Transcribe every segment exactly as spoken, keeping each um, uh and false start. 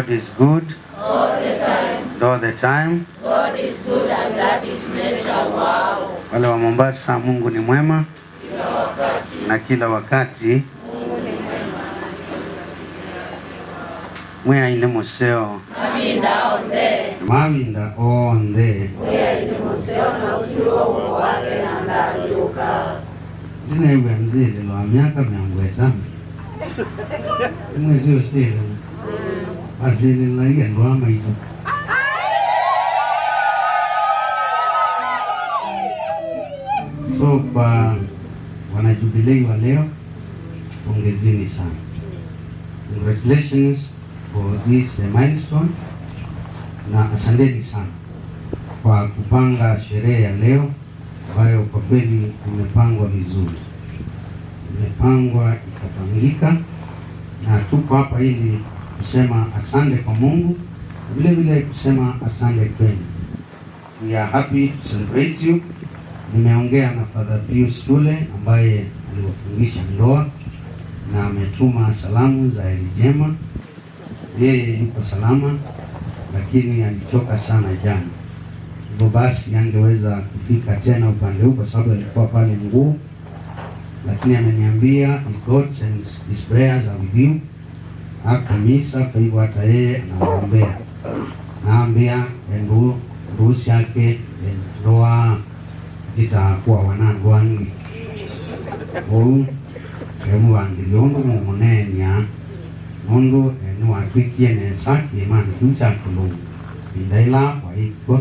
God is good. All the time. And all the time. God is good and that is nature. Wow. Wale wa Mombasa, Mungu ni mwema. Kila wakati. Na kila wakati. Mwĩai nĩ mũseo. Mavinda onthe. Mavinda onthe. Mwĩai nĩ mũseo na ũsu nĩw'o ũvoo wake na nthayũ yũkaa. Ndĩneew'a nzĩlĩlo wa myaka mĩongo ĩtano. Nĩmwĩsĩ ũsĩlĩlo? Asĩlĩlai andũ aa maitũ. So kwa wanajubilei wa leo, pongezini sana. Congratulations for this, eh, milestone. Na asanteni sana kwa kupanga sherehe ya leo ambayo kwa kweli imepangwa vizuri. Imepangwa ikapangika, na tuko hapa ili kusema asante kwa Mungu na vile vile kusema asante kwenu. We are happy to celebrate you. Nimeongea na Father Pius Tule ambaye aliwafungisha ndoa na ametuma salamu za heri njema. Yeye yuko salama, lakini alichoka sana jana, hivyo basi hangeweza kufika tena upande huu kwa sababu alikuwa pale Nguu, lakini ameniambia his thoughts and his prayers are with you. Ako misa, kwa hivyo hata yeye anawaombea. Naambĩa ndũũ syake ndoa itakuwa wanangu wangi. Ũu emũvangĩlyo ũndũ mũmũneenea, nũndũ nĩwatw'ĩkie nesa kĩĩmanĩ kĩu kya kũlũngũ ĩvinda ĩla waĩ kw'o.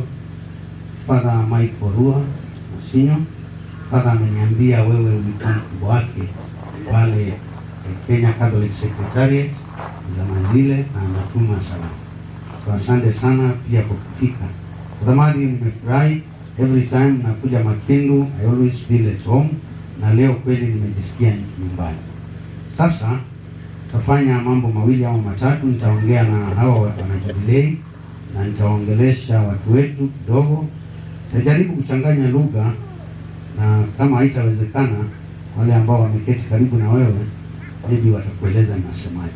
Father Michael Rua Musinyo, Father ameniambia wewe ulikuwa mkubwa wake pale, eh, Kenya Catholic Secretariat za Mazile na anatuma salamu. So, asante sana pia kwa kufika. Father Matthew, nimefurahi. Every time nakuja Makindu, I always feel at home. Na leo kweli nimejisikia nyumbani. Sasa, tafanya mambo mawili au matatu. Nitaongea na hawa wa-, wanajubilei na nitaongelesha watu wetu kidogo. Nitajaribu kuchanganya lugha, na kama haitawezekana, wale ambao wameketi karibu na wewe, maybe watakueleza nasemaje.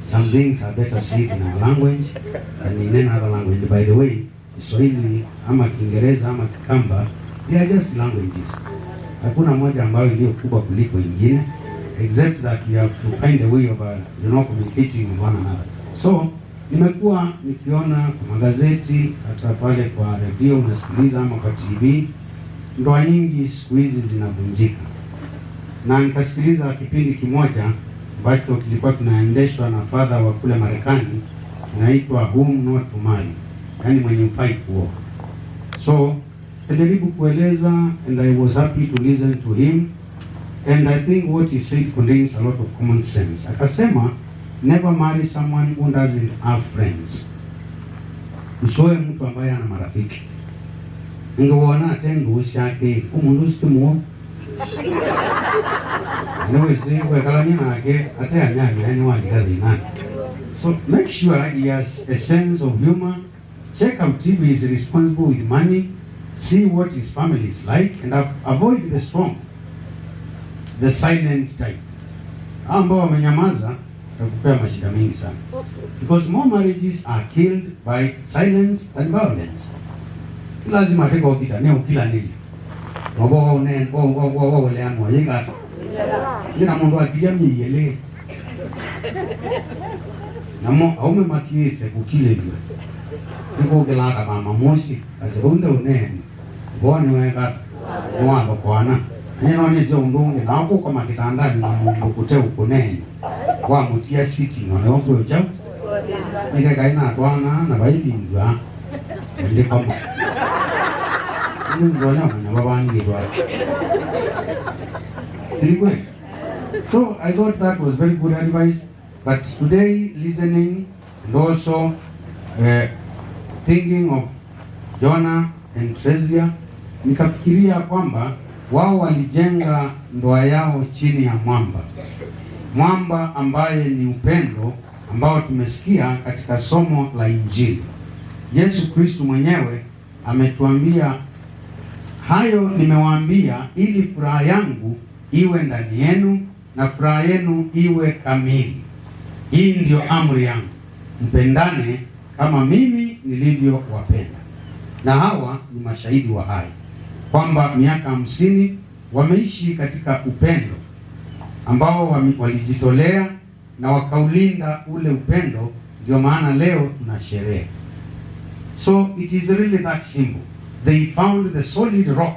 Some things are better said in our language than in any other language. By the way, Kiswahili ama Kiingereza ama Kikamba, they are just languages. Hakuna moja ambayo iliyo kubwa kuliko ingine, except that we have to find a way of, uh, you know, communicating with one another. So, nimekuwa nikiona kwa magazeti, hata pale kwa redio unasikiliza ama kwa T V, ndoa nyingi siku hizi zinavunjika. Na nikasikiliza kipindi kimoja ambacho kilikuwa kinaendeshwa na father wa kule Marekani, kinaitwa Whom Not to Marry, yaani mwenye hufai kuoa. So, alijaribu kueleza, and I was happy to listen to him. And I think what he said contains a lot of common sense. Akasema, "Never marry someone who doesn't have friends." Usioe mtu ambaye ana marafiki. Nĩngĩwona ate ndũũ syake, ũmũndũ ũsu ti mũo. Nĩwĩsĩ wekalany'a nake ate anyanya nĩwalika thĩnanĩ. So make sure he has a sense of humor. Check out if he is responsible with money, see what his family is like, and av-, avoid the strong, the silent type. Hao ambao wamenyamaza watakupea mashida mengi sana. Because more marriages are killed by silence than violence. Lazima ateka ũkita, nĩ ũkilanĩlyo. Mavo wa ũnene, wa, wa, wa, wa ũleanwa, yĩka ata? Yĩna mũndũ akilya myei ĩlĩ. Namo aume makĩĩte kũkilĩlw'a. Nĩkũkĩlaa kamama mũsyĩ, asya, "Vau nde ũneeni. Voo nĩweka, nĩwathokoana." Nye no nĩsĩ ũndũ ũngĩ, nao kũkoma kĩtandanĩ na mũndũ kũte ũkũneeni, wamũtia sitting, o nĩwe kwĩ ũkyaũ? Nĩke kaĩ natwaana na vaivingw'a ndĩkoma. Nĩndonya ũmanya vavangĩtwe ata. Sili kweli? So I thought that was very good advice, but today listening and also, eh, thinking of Jonah and Tresia, nikafikiria kwamba wao walijenga ndoa yao chini ya mwamba. Mwamba ambaye ni upendo ambao tumesikia katika somo la Injili. Yesu Kristu mwenyewe ametuambia, "Hayo nimewaambia ili furaha yangu iwe ndani yenu na furaha yenu iwe kamili. Hii ndio amri yangu." Mpendane kama mimi nilivyowapenda. Na hawa ni mashahidi wa hayo, kwamba miaka hamsini wameishi katika upendo ambao wame-, walijitolea na wakaulinda ule upendo, ndio maana leo tuna sherehe. So it is really that simple. They found the solid rock,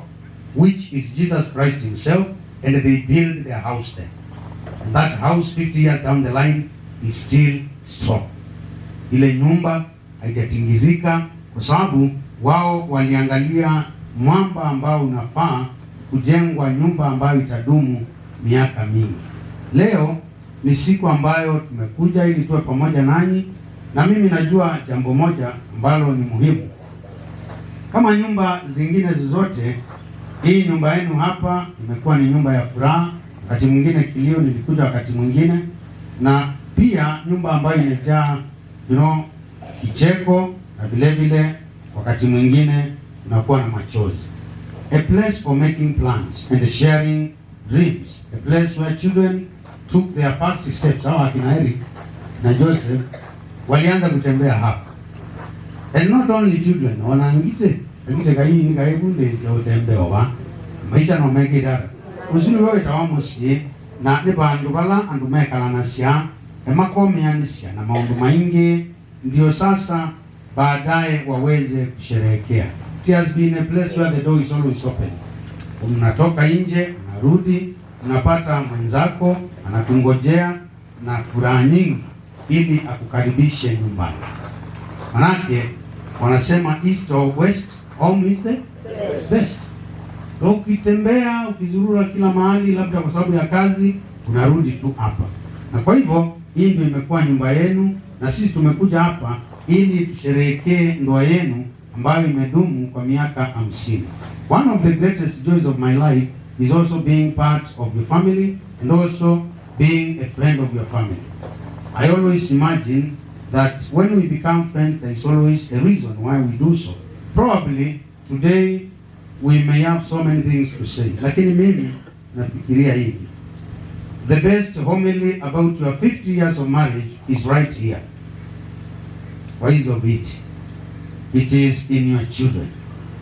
which is Jesus Christ himself, and they built their house there. And that house, fifty years down the line, is still strong. Ile nyumba haijatingizika kwa sababu wao waliangalia mwamba ambao unafaa kujengwa nyumba ambayo itadumu miaka mingi. Leo ni siku ambayo tumekuja ili tuwe pamoja nanyi, na mimi najua jambo moja ambalo ni muhimu. Kama nyumba zingine zozote, hii nyumba yenu hapa imekuwa ni nyumba ya furaha, wakati mwingine kilio, nilikuja wakati mwingine, na pia nyumba ambayo imejaa, you know, kicheko, na vile vile wakati mwingine unakuwa na machozi. A place for making plans and sharing dreams. A place where children took their first steps. Hawa akina Eric na Joseph walianza kutembea hapa. And not only children, ona angite, angite kaini kaivundĩsya ũtembeo va. Maisha no mekĩte ata. Ũsu nĩw'o wĩtawa mũsyĩ, na nĩ vandũ vala andũ mekalanasya, na makomeanĩsya na maũndũ maingĩ, ndio sasa baadaye waweze kusherehekea. It has been a place where the door is always open. Unatoka nje, unarudi, unapata mwenzako anakungojea na furaha nyingi ili akukaribishe nyumbani. Manake wanasema east or west, home is the best. So ukitembea, ukizurura kila mahali, labda kwa sababu ya kazi, unarudi tu hapa. Na kwa hivyo, hii ndio imekuwa nyumba yenu, na sisi tumekuja hapa ili tusherehekee ndoa yenu ambayo imedumu kwa miaka hamsini. One of the greatest joys of my life is also being part of your family and also being a friend of your family. I always imagine that when we become friends, there is always a reason why we do so. Probably today we may have so many things to say, lakini mimi nafikiria hivi. The best homily about your fifty years of marriage is right here. Why is of it? It is in your children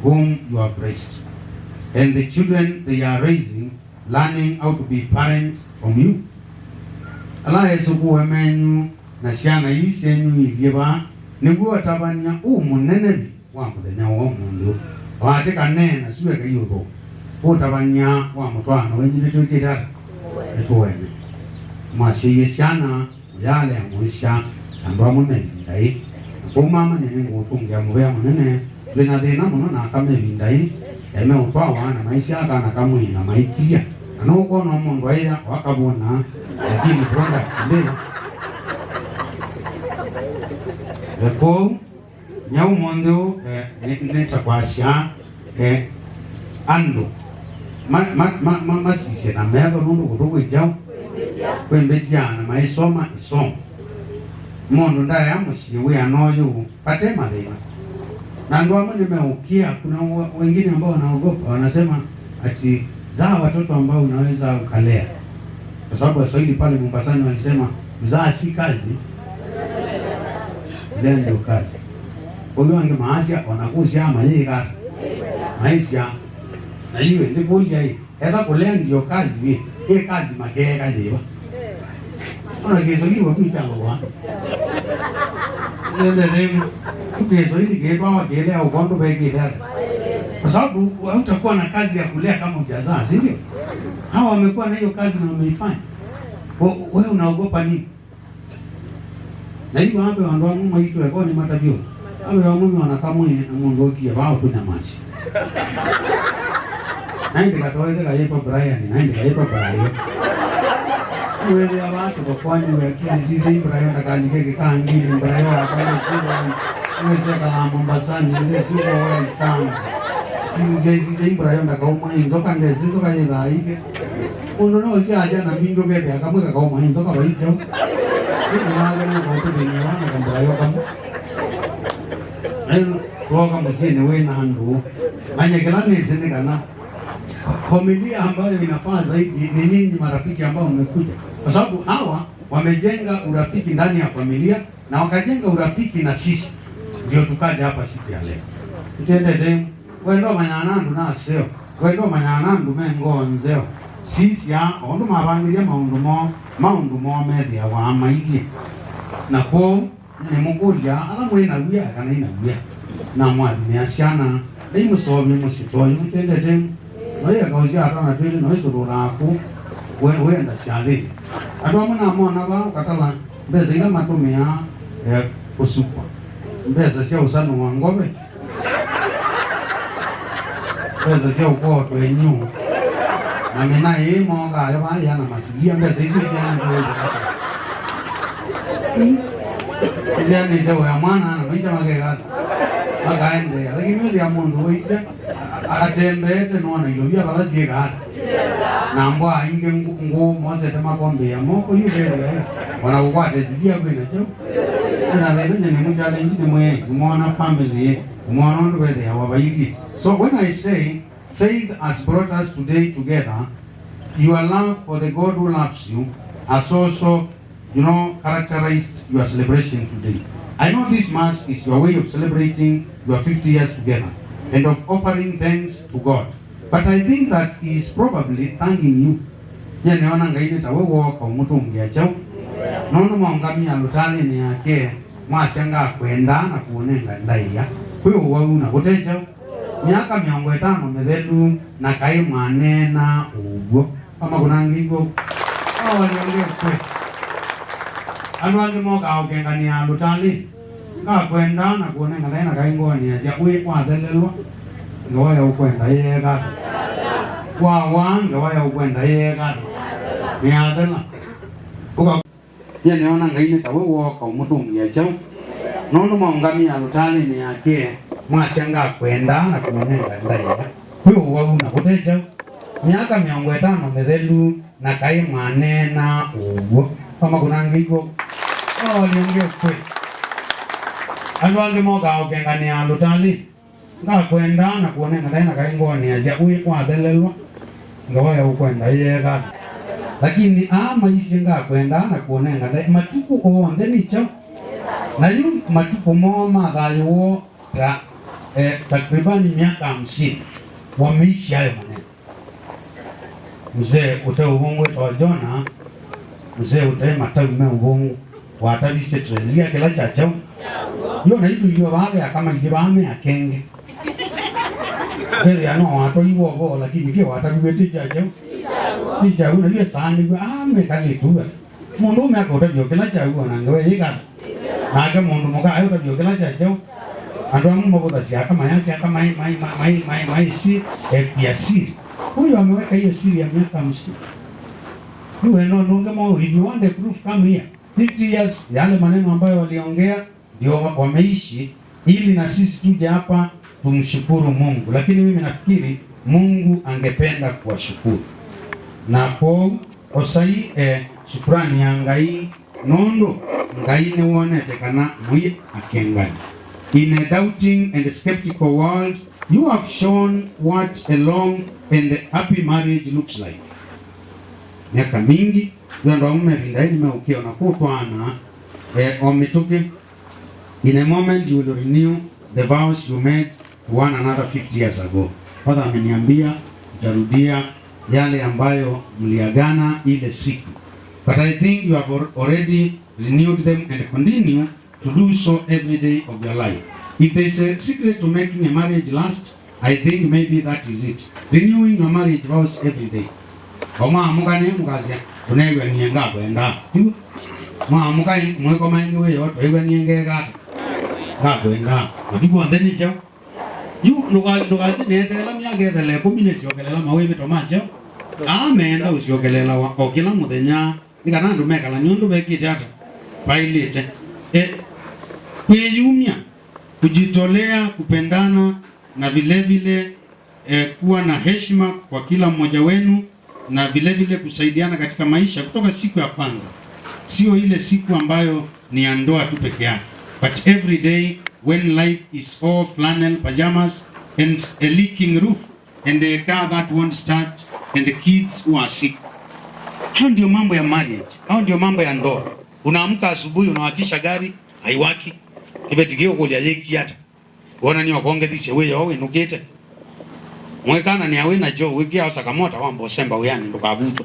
whom you have raised. And the children they are raising, learning how to be parents from you. Ala esũkũũe menyu na syana ii syenyu iilyĩ vaa, nĩw'o ũtavany'a ũũ mũnene vyũ wa mũthenya wa ũmũnthĩ ũũ. Waatĩka nee na sue kai ũthũku. Ũtavany'a wa mũtwaano wenyu nĩtwĩkĩte ata? Nĩtũũene. Mwasyaie syana, mũyalea mũisya, andũ amwe me ĩvinda ĩĩ. Na kwoou mamanye nĩngũũtũngĩa mũvea mũnene, twĩ na thĩna mũno na aka me ĩvinda ĩĩ, emeũtwawa na maisya kana kamwĩĩ na maikilya. Na nũkwona mũndũ aĩa wakavũna, lakini product ndĩyo. Kwoou, Nyau ũmũnthĩ ũũ, eh, nĩ, nĩtakwasya, eh, andũ ma, ma, ma, ma, masisye na metho nũndũ kũtũ kwĩ kyaũ, kwĩ mbĩtia na maisoma ĩsomo. Mũndũ ndaea mũsyĩ wĩana ũyũ vate mathĩna. Na andũ amwe nĩmeũkĩa, kuna wa-, wengine ambao wanaogopa, wanasema ati zaa watoto ambao unaweza ukalea. Kwa sababu Waswahili pale Mombasani walisema, "Kuzaa si kazi, kulea ndio kazi." Kwa hiyo ange maasya, wanakusia mayeka, maisha, na iwe, ndikulia hii. Eka kulea ndio kazi, hii kazi makeka jiwa. Ona Kiswahili wa kuicha kwa. Ndio, ndio, ndio. Kiswahili kekwa wakielea ukondo peke. Kwa sababu hautakuwa na kazi ya kulea kama hujazaa, si ndio? Hawa wamekuwa na hiyo kazi na wameifanya. Kwa, wewe unaogopa nini? Na hivyo hapo wandũ amwe maitũ eko nĩ matavyo. Awe amwe mwana kamwe na mũndũ okie vaa ũtũnyamasya. Na ĩndĩ katoethe kayĩtwa Brian, na ĩndĩ kayĩtwa Brian. Wethĩa vaa tũko kwanyu we, kĩsisya Brian ndakalike kĩkangini, Brian akale sio. Mwese kala Mombasani, ndio sio wa ikanga. Sisya, sisya Brian ndakauma inzoka ndesi nzoka yethaike. Mũndũ no sya aja na mindu vete akamwe kakauma inzoka vaitau. Sio nake no kaũtũthĩnia wana kambura yo kamwe. Ayo, twoka mũsyĩnĩ wĩ na andũ. Manye kĩla nĩsĩ nĩ kana familia ambayo inafaa zaidi ni nyinyi marafiki ambao mmekuja, kwa sababu hawa wamejenga urafiki ndani ya familia, Na wakajenga urafiki na sisi, ndio tukaja hapa siku ya leo. Nitendete, wendo manyana andu na aseo, wendo manyana andu me ngoo nzeo. Sisi ya, ondu mavangiria maundu mo, maundu mo methiawa mailie. Na kwoou, nĩmũkũlya, ala mwĩ na wia kana ina wia, na mwathimĩa syana, ndaimũseũvye mũsyĩ ta ũyũ, nitendete, no ĩekausya atana twĩlĩ, no ĩsũlũlaa kũ, we, wenda syathĩnĩ. Andũ amwe namona vaa ũkatala mbesa ila matũmĩaa, eh, kũsukwa. Mbesa sya ũsanũa ngove. Mbesa sya ũkoo twenyu. Na mĩna ĩĩ mokaa yo vaa yana masilia, mbesa isu isyanĩte wĩa. Isyanĩte wĩa mwana na maisha makekata. Makaendeea. Lakini wĩthĩa mũndũ ũisya, a-, a-, atembeete nona ilovia vala syĩkata. Na mbwa ingĩ ngũ-, ngũ mosete makombe ya moko yu vethĩa, eh. Ona kũkwata silia kwĩna kyaũ. Ĩna thĩna nyie nĩmũchallenge nĩmwĩe, nĩmwona family, nĩmwona ũndũ vethĩawa vailyĩ. So when I say faith has brought us today together, your love for the God who loves you has also, you know, characterized your celebration today. I know this mass is your way of celebrating your fifty years together and of offering thanks to God. But I think that he is probably thanking you. Nyie nĩona Ngai nĩ ta we wooka ũmũtũngĩa kyaũ. Nũndũ mwaũngamie alũtalĩnĩ yake, mwasya, "Ngakwendaa na kũũnenga ndaĩa." Kwĩ ũwau na kũte kyaũ. Myaka mĩongo ĩtano mĩthelu na kaĩ mwaneena ũw'o. Amakũnangĩiw'e. Awalyonge kwĩ. Andũ angĩ mokaa ũkenganĩa alũtalĩnĩ. Ngakwendaa na kũũnenga ndaĩa na kaĩ ngoonĩ yasya, "Wĩ wathelelwa, ngewa ya ũkwenda ĩyeekata. Wawaa, ngewa ya ũkwenda ĩyeekata. Nĩyathela." Ũka-, nyie nĩona Ngai nĩ ta we wooka ũmũtũngĩa kyaũ. Nũndũ mwaũngamie alũtalĩnĩ yake, mwasya, "Ngakwendaa na kũũnenga ndaĩa." Kwĩ ũwau na kũte kyaũ. Myaka mĩongo ĩtano mĩthelu, na kaĩ mwaneena ũw'o. Amakũnangĩiw'e. Awalyonge kwĩ. Andũ angĩ mokaa ũkenganĩa alũtalĩnĩ. Ngakwendaa na kũũnenga ndaĩa na kaĩ ngoonĩ yasya, "Wĩ wathelelwa, ngewa ya ũkwenda ĩyeekata." Lakini aa maisye, "Ngakwendaa na kũũnenga ndaĩa." Matukũ onthe nĩ kyaũ. Na yu matukũ moo ma thayũ woo ta, eh, takribani miaka hamsini. Wameisha hayo maneno. Mzee ũte ũvũngũ wĩtawa Jona, mzee ũte matau me ũvũngũ, watavisye Terezia kĩla kya kyaũ. Yo na itũ ithyĩ vaa ve aka maingĩ vaa me akenge. Vethĩa no watwaiwe ũvoo, lakini kĩ wataviw'e ti kya kyaũ. Ti kyaũ, na yu esaanĩw'e, aa, mekalĩtu ve. Mũndũũme akaũtavya o kĩla kyaũ, o na ngewa ĩyĩkata. Nake mũndũ mũka aũtavya o kĩla kya kyaũ. Andũ amwe mavũthasya aka mayasya aka mai, mai, mai, mai, mai, maisĩ ekwĩa siri. Huyu ameweka hiyo siri ya miaka hamsini. Yu wendo ndũnge mwaũ, if you want a proof, come here. Fifty years, yale maneno ambayo waliongea, ndio wa-, wameishi, ili na sisi tuje hapa tumshukuru Mungu. Lakini mimi nafikiri Mungu angependa kuwashukuru. Na kwoou, osai, eh, shukrani ya Ngai, nũndũ Ngai nĩwonete kana mũi akengani. In a doubting and skeptical world, you have shown what a long and happy marriage looks like. Myaka mingĩ, yu andũ amwe mevinda ĩĩ nĩmeũkĩa ona kũtwaana, eh, o mĩtũkĩ. In a moment you will renew the vows you made to one another fifty years ago. Father ameniambia utarudia yale ambayo mliagana ile siku. But I think you have al-, already renewed them and continue to do so every day of your life. If there's a secret to making a marriage last, I think maybe that is it. Renewing your marriage vows every day. O mwaamũka nĩ mũkasya, "Tũneew'anie ngakwendaa." Tiw'o? Mwaamũka mwĩkoma ĩngĩ wĩoo, "Tweew'anie ngekata." Ngakwendaa. Matukũ onthe nĩ kyaũ. Yu ndũka-, ndũkasye nĩeteela myaka ĩthela ĩkũmi nĩsyokelela mawĩvĩto ma kyaũ. Aa meenda ũsyokelelawa o kĩla mũthenya. Nĩ kana andũ mekalany'e ũndũ vekĩte ata vaĩlĩte. E, kwĩyumya, kujitolea, kupendana na vile vile, e, kuwa na heshima kwa kila mmoja wenu na vile vile kusaidiana katika maisha kutoka siku ya kwanza. Sio ile siku ambayo ni ya ndoa tu peke yake, but every day when life is all flannel pajamas and a leaking roof and a car that won't start and kids who are sick. Hayo ndio mambo ya marriage, hayo ndio mambo ya ndoa. Unaamka asubuhi, unawakisha gari, Aiwaki, kĩveti kĩũkũlya yĩkie ata? Wonanie ũkongethisye wĩoo wĩnũkĩte. Mwĩkananĩa wĩ nakyo, wĩkĩa ũsaka mota wamba ũsemba wĩanĩ ndũkavuthwe.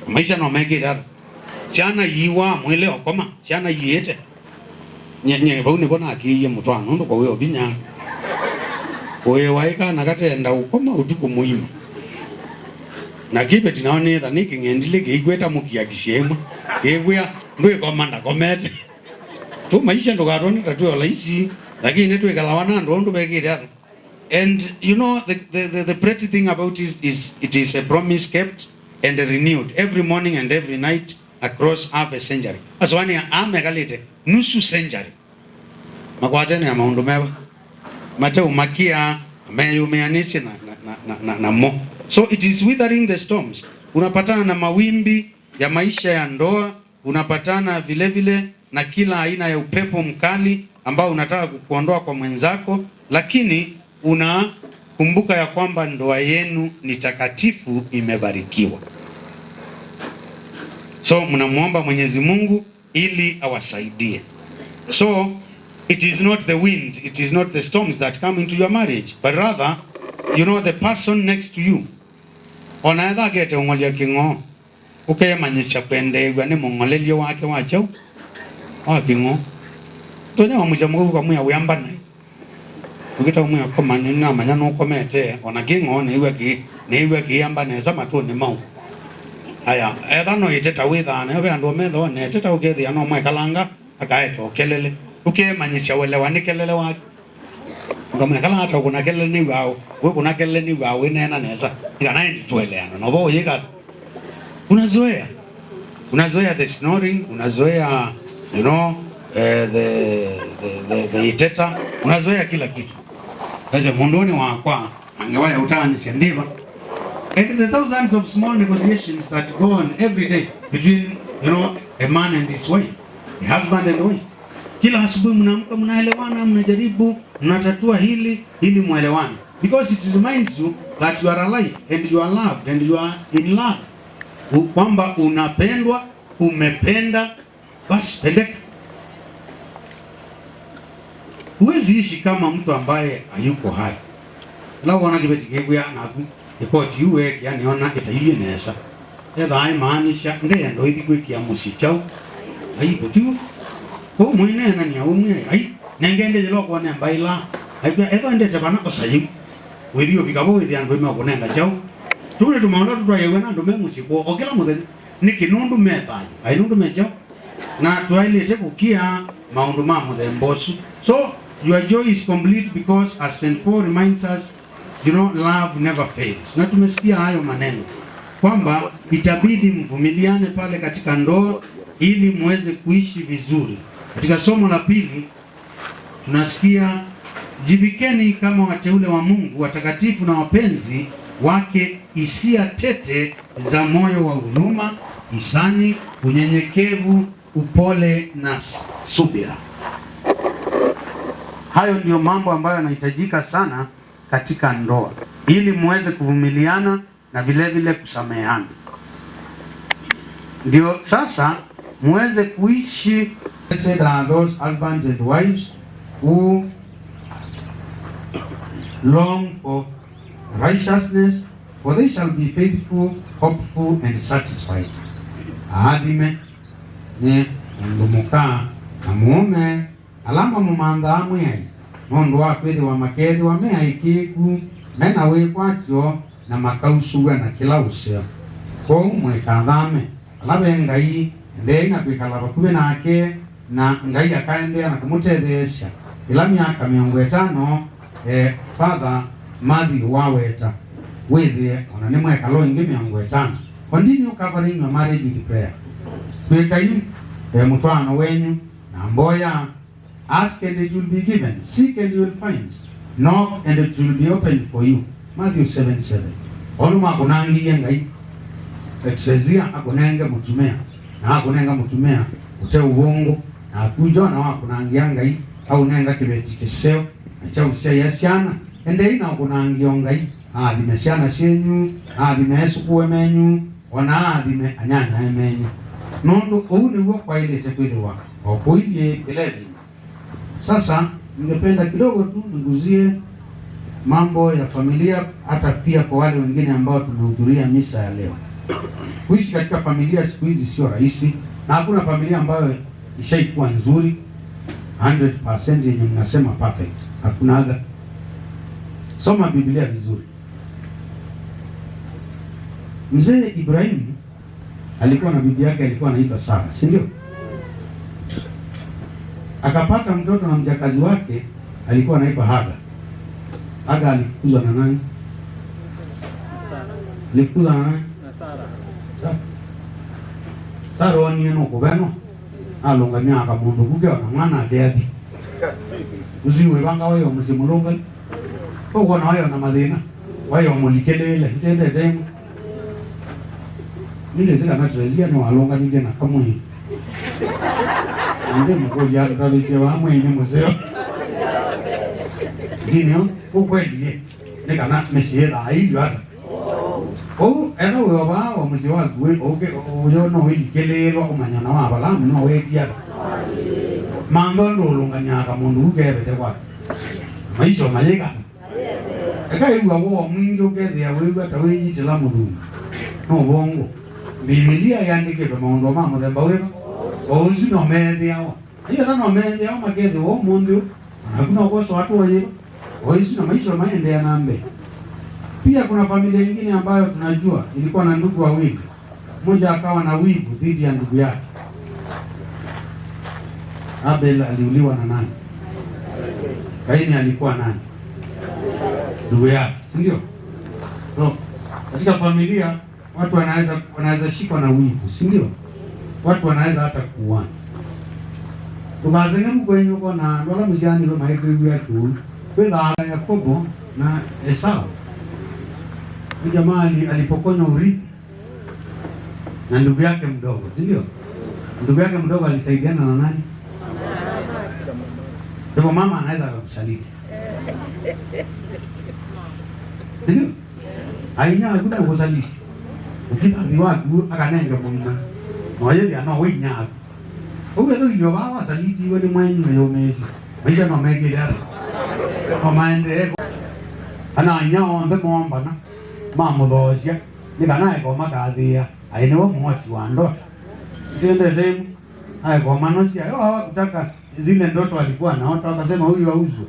Maisha no mekĩte ata? Syana iiwaa mwĩle ũkoma, syana iĩte. Nye, nye, vau nĩvo nakĩie mũtwaano, nũndũ kũwĩ o vinya. Kũĩwa ĩ kana kateenda ũkoma ũtukũ mũima. Na kĩveti nao nĩtha nĩ kĩng'endilĩ kĩikwĩta mũkiakisye ĩmwe. Kĩkwĩa, ndwĩkoma ndakomete. Tũ maisha ndũkatwone ta twĩ o laisi, lakini nĩtwĩkalawa na andũ ũndũ vekĩte ata. And you know, the, the, the, the pretty thing about it is it is a promise kept and renewed every morning and every night across half a century. Asũanĩa aa mekalĩte nusu century makwatene ya maũndũ meva, mateũmakia, meyũmĩanĩsye na, na, na, na, na, namo. So it is weathering the storms. Unapatana na mawimbi ya maisha ya ndoa, unapatana vile vile na kila aina ya upepo mkali ambao unataka kukuondoa kwa mwenzako, lakini unakumbuka ya kwamba ndoa yenu ni takatifu, imebarikiwa. So mnamwomba Mwenyezi Mungu ili awasaidie. So it is not the wind, it is not the storms that come into your marriage, but rather, you know, the person next to you. Ona etha akete ũng'olya kĩng'oo, ũkemanyĩsya kwendeew'a nĩ mũng'olelye wake wa kyaũ? Wa kĩng'oo. Tonya wamũsya mũkau kamwĩa wĩamba naĩ. Ũkĩta ũmwĩa koma, nĩnamanya nũkomete, ona kĩng'oo nĩw'a kĩ, nĩw'a kĩamba nesa matũnĩ mau. Aya, etha no ĩteta wĩthaa nayo, ve andũ methoo na ĩteta ũkethĩa no mwekalanga, akaete ũkelele. Ũkemanyĩsya ũelewa nĩ kelele wake. Ũkamwĩa, "Kala ata ũkũna kelele nĩw'aa, wĩkũna kelele nĩw'aa wĩneena nesa. Nĩ kana ĩndĩ tũeleana." Novo ũyĩka. Unazoea. Unazoea the snoring, unazoea, you know, eh, the, the, the, the iteta. Unazoea kila kitu. Sasa mũndũ nĩ wakwa, na ngewa ya ũtaanĩsya ndĩva. And the thousands of small negotiations that go on every day between, you know, a man and his wife, a husband and wife. Kila asubuhi mnaamka, mnaelewana, mnajaribu, mnatatua hili ili mwelewane. Because it reminds you that you are alive and you are loved and you are in love. U-, kwamba unapendwa, umependa, basi pendeka. Huwezi ishi kama mtu ambaye hayuko hai. Ĩla wona kĩveti kĩkwĩa naku, ĩkoti yu weekĩa nĩona ĩtailyĩ nesa. Ethaa aimaanisha ndeenda ũithi kwĩkĩa mũsyĩ kyaũ? Ai, ũtiw'o. Kwoou mũineenany'a ũmwĩe, "Ai, nenge ndĩ yĩla ũkwone mbaĩla." Aikwĩa, "Ethwa ndete vana osa yĩu." Wĩthi ũvika vo wĩthĩa andũ meũkũnenga kyaũ? Tũu nĩ tũmaũndũ tũtwaĩawa na andũ me mũsyĩ kwoo o kĩla mũthenya. Nĩkĩ? Nũndũ me thayũ. Ai, nũndũ me kyaũ? Na twaĩlĩte kũkĩa maũndũ ma mũthemba ũsu. So, your joy is complete because, as Saint Paul reminds us, you know, love never fails. Na tumesikia hayo maneno kwamba itabidi mvumiliane pale katika ndoa ili muweze kuishi vizuri. Katika somo la pili, tunasikia, "Jivikeni kama wateule wa Mungu, watakatifu na wapenzi wake, hisia tete za moyo wa huruma, hisani, unyenyekevu, upole na s-, subira." Hayo ndiyo mambo ambayo yanahitajika sana katika ndoa, ili muweze kuvumiliana na vile vile kusameheana. Ndio sasa muweze kuishi. Blessed are those husbands and wives who long for righteousness, for they shall be faithful, hopeful, and satisfied. Aathime nĩ mũndũ mũka na mũũme ala mamũmanthaa Mwĩai, nũndũ wa kwĩthĩwa makeethĩwa me aĩkĩĩku, me na wĩkwatyo, na makausũw'a na kĩla ũseo. Kwoou mũikathame. Vala ve Ngai, endeei na kwĩkala vakuvĩ nake, na Ngai akaendeea na kũmũtetheesya. Ĩla myaka mĩongo ĩtano, eh, Father Matthew waweta, wĩthĩe o na nĩ mwekalo ĩngĩ mĩongo ĩtano. Continue covering your marriage with prayer. Twĩkai, eh, mũtwaano wenyu na mboya. Ask and it will be given. Seek and you will find. Knock and it will be opened for you. Matthew seven seven. Ũndũ makũnangie Ngai, Eklesia akũnenge mũtumĩa, na akũnenga mũtumĩa ũte ũvũngũ, naku Jona wakũnangia Ngai, aũnenga kĩveti kĩseo na kya ũsyaĩa syana. Endei na ũkũnangio Ngai, aathime syana syenyu, aathime esũkũwe menyu, o na aathime anyanyae menyu. Nũndũ ũu nĩw'o kwaĩlĩte kwĩthĩwa o kũilyĩ kĩlevinĩ. Sasa ningependa kidogo tu niguzie mambo ya familia, hata pia kwa wale wengine ambao tumehudhuria misa ya leo. Kuishi katika familia siku hizi sio rahisi, na hakuna familia ambayo ishaikuwa nzuri hundred percent yenye mnasema perfect. Hakunaga. Soma Biblia vizuri. Mzee Ibrahimu alikuwa na bibi yake alikuwa anaitwa Sara, si ndio? Akapata mtoto na mjakazi wake alikuwa anaitwa Haga. Haga alifukuzwa na nani? Alifukuzwa na nani? Sara. Sara onie no kuveno. Alũngamya aka mũndũ kuke ona mwana ake athi. Usi wĩvanga wayo mũsyĩ mũlũngai. Ũkwona wayo na mathĩna. Wayo mũlikĩlĩĩle. Itendete ĩmwe. Nĩndĩsĩ kana Tresia nĩwalũnganilye na kamwe. Na ndĩmũkũlya atũtavĩsye vaa mwĩinĩ mũseo. Ndinĩo, ũkwendie. Nĩ kana mĩsyĩ ĩthaa ĩilyo ata. Kwoou, ethĩwa wĩ o vaa o mũsyĩ waku wĩ ũkĩ, ũyo no wĩlikĩlĩĩlwa ũmanya na wa Avalaamu no weekie ata. Mantha ũndũ ũlũnganyaa kamũndũ ku kevete kwake. Maisha mayĩka. Eka ĩw'a woo mwingĩ ũkethĩa wĩw'a ta wĩyitĩla mũthungu. No vongo. Mbivilia yandĩkĩtwe maũndũ ma mũthemba wĩva? O ũsu no meethĩawa. Aitha no meethĩawa makethĩwa ũmũnthĩ ũũ. Naku no kwosa watu wa yĩva? O isu na maisha maendelea na mbele. Pia kuna familia ingine ambayo tunajua ilikuwa na ndugu wawili. Mmoja akawa na wivu dhidi ya ndugu yake. Abel aliuliwa na nani? Kaini alikuwa nani? Ndugu yake, si ndio? So, katika familia watu wanaweza, wanaweza shikwa na wivu, si ndio? Watu wanaweza hata kuuana. Ndũkasenge mũkwenyu ũkona andũ ala mũsyaanĩw'e maikwĩw'a kĩũu. Kwĩthaa Yakobo na Esau. Huyu jamaa ali-, alipokonywa urithi na ndugu yake mdogo, si ndio? Ndugu yake mdogo alisaidiana na nani? Kwa hivyo mama anaweza akakusaliti. Si ndio? Ainya aku na kusaliti. Ukithathi waku akanenge mũima. Na oyethia no wĩnya aku. Ũguo ethĩwa ilio vaa wasalitiwe nĩ mwenyu eyũmĩĩsye. Maisha no mekĩte ata? No maendee. Ana inya onthe moombana, mamũthoosya, nĩ kana aekoma kathĩĩa, aĩ nĩwe mũoti wa ndoto. Ndendete ĩmwe, aekoma nosia, yo hawakutaka zile ndoto alikuwa naota, wakasema huyu auzwe.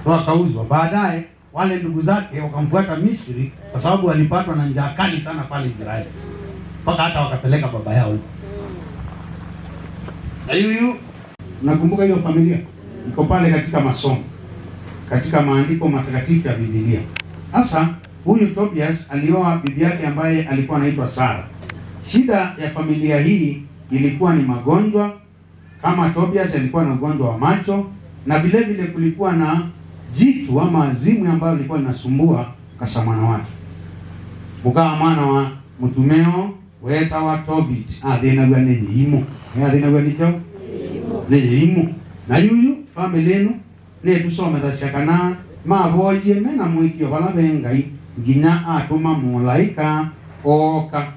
So akauzwa. Baadaye, wale ndugu zake wakamfuata Misri kwa sababu walipatwa na njaa kali sana pale Israeli. Mpaka hata wakapeleka baba yao huko. Na yuyu, nakumbuka hiyo familia. Iko pale katika masomo. Katika maandiko matakatifu ya Biblia. Sasa, huyu Tobias alioa bibi yake ambaye alikuwa anaitwa Sara. Shida ya familia hii ilikuwa ni magonjwa, kama Tobias alikuwa na ugonjwa wa macho, na vile vile kulikuwa na jitu ama zimwi ambayo lilikuwa linasumbua kasamwana wake. Mũka mwana wa mũtumĩa weetawa Tobit athĩnaw'a nĩ yĩimũ. Athĩnaw'a nĩ kyaũ? Nĩ yĩimũ. Na yuyu famĩlĩ ĩno nĩtũsomethasya kana mavoyie me na mũĩkĩĩo vala ve Ngai, nginya atũma mũlaĩka ooka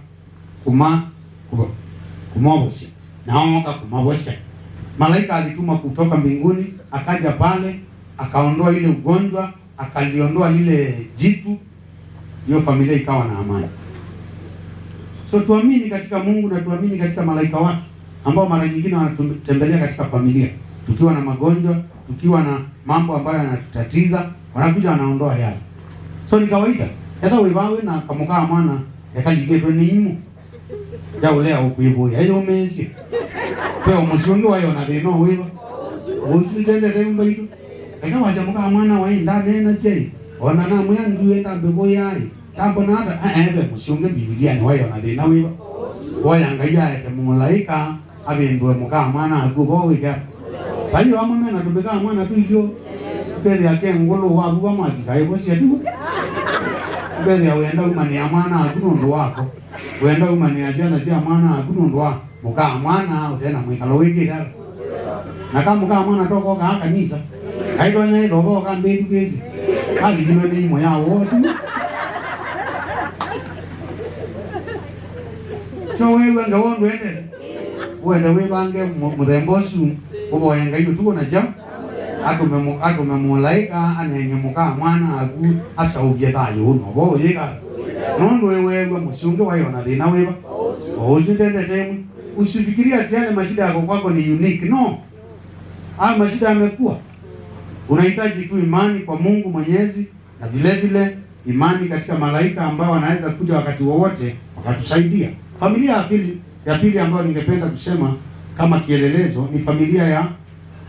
kũma-, kũvo-, kũmovosya, na ooka kũmavosya. Malaika alituma kutoka mbinguni, akaja pale, akaondoa ile ugonjwa, akaliondoa lile jitu, hiyo familia ikawa na amani. So tuamini katika Mungu na tuamini katika malaika wake ambao mara nyingine wanatutembelea katika familia tukiwa na magonjwa, tukiwa na mambo ambayo yanatutatiza, wanakuja wanaondoa yale. So ni kawaida. Ethĩwa wĩ vaa wĩ na kamũka mwana ekalingĩtwe nĩ imũ ya ũlea ũkwĩvũĩa, eyũmĩĩsye. Ve o mũsyĩ ũngĩ waĩ o na thĩna o wĩva? Ũsu itendete nyũmba itũ. Eka wasya mũka mwana waĩ ndaneenasya ĩ, ona namwĩa nduĩ ndambĩvũĩa ĩ, ndambona ata? Aa, ve mũsyĩ ũngĩ Mbivilianĩ waĩ o na thĩna wĩva? Woya Ngai aete mũlaĩka avĩndũe mũka mwana aku vo wĩke ata? Vai amwe mena tũmĩka mwana tũilyo, ũkethĩa ke ngũlũ wavuva mwaki kaĩ vosya tu. Ũkethĩa wenda umanĩa mwana aku nũndũ wako. Wenda umanĩa syana sya mwana aku nũndũ wa mũka mwana ũte na mwĩkalo wĩkĩte ata? Na ka mũka mwana tokokaa kanisa. Kaitonya ĩthovo kambĩthukĩĩsye. Kalikilwe nĩ imwe ya woo tu. Kyo wĩw'a ngewa ũndũ endete. Wende wĩvange mũ-, mũthemba ũsu, ũvoye Ngai ũtukũ na kyaũ? Atũme mũ-, atũme mũlaĩka aneenye mũka mwana aku asaũvye thayũ ũno. Vo ũyĩka? Nũndũ ĩweew'a mũsyĩ ũngĩ waĩ o na thĩna wĩva? O ũsu tendete ĩmwe. Usifikiria ati yale mashida yako kwako ni unique. No. Haya mashida yamekuwa. Unahitaji tu imani kwa Mungu Mwenyezi na vile vile imani katika malaika ambao wanaweza kuja wakati wowote wakatusaidia. Familia ya pili, ya pili ambayo ningependa kusema kama kielelezo ni familia ya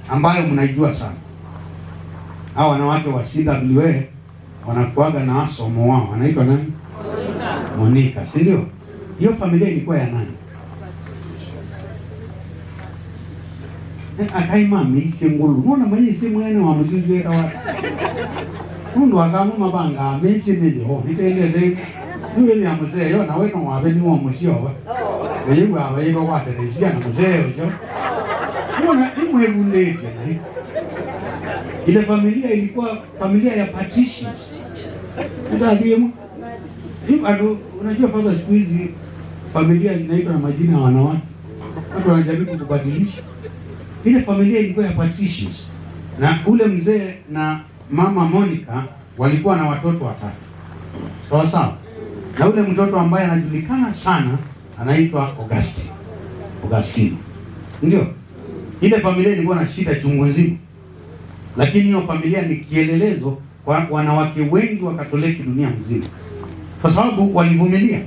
ambayo mnaijua sana. Hao wanawake wa C W A wanakuaga na asomo wao. Anaitwa nani? Monica, si ndio? Hiyo familia ilikuwa ya nani? Eh, akai mamĩisye ngũlũ. Nona maĩsĩ mwene wa mũsyĩ ũsu ekawa. Nũndũ akamũ mavangaa mĩsyĩ nĩ yo. Nĩtendete. Nĩwĩthĩa mũseo, na we no waveni wa mũsyĩ ova. Ũyĩw'a avaĩva wa Teresia na mũseo ũsyo. Nona, ĩmwĩvundĩtye naĩ. Ile familia ilikuwa familia ya patricians. Nĩtathiĩ mwa. Hivi atu, unajua, Father, siku hizi familia zinaitwa na majina ya wanawake. Watu wanajaribu kubadilisha. Ile familia ilikuwa ya patricians. Na ule mzee na mama Monica walikuwa na watoto watatu. Sawa sawa? Na ule mtoto ambaye anajulikana sana anaitwa Augustine. Augustine. Ndio? Ile familia ilikuwa na shida chungu nzima. Lakini hiyo familia ni kielelezo kwa wanawake wengi wa Katoliki dunia mzima, kwa sababu walivumilia.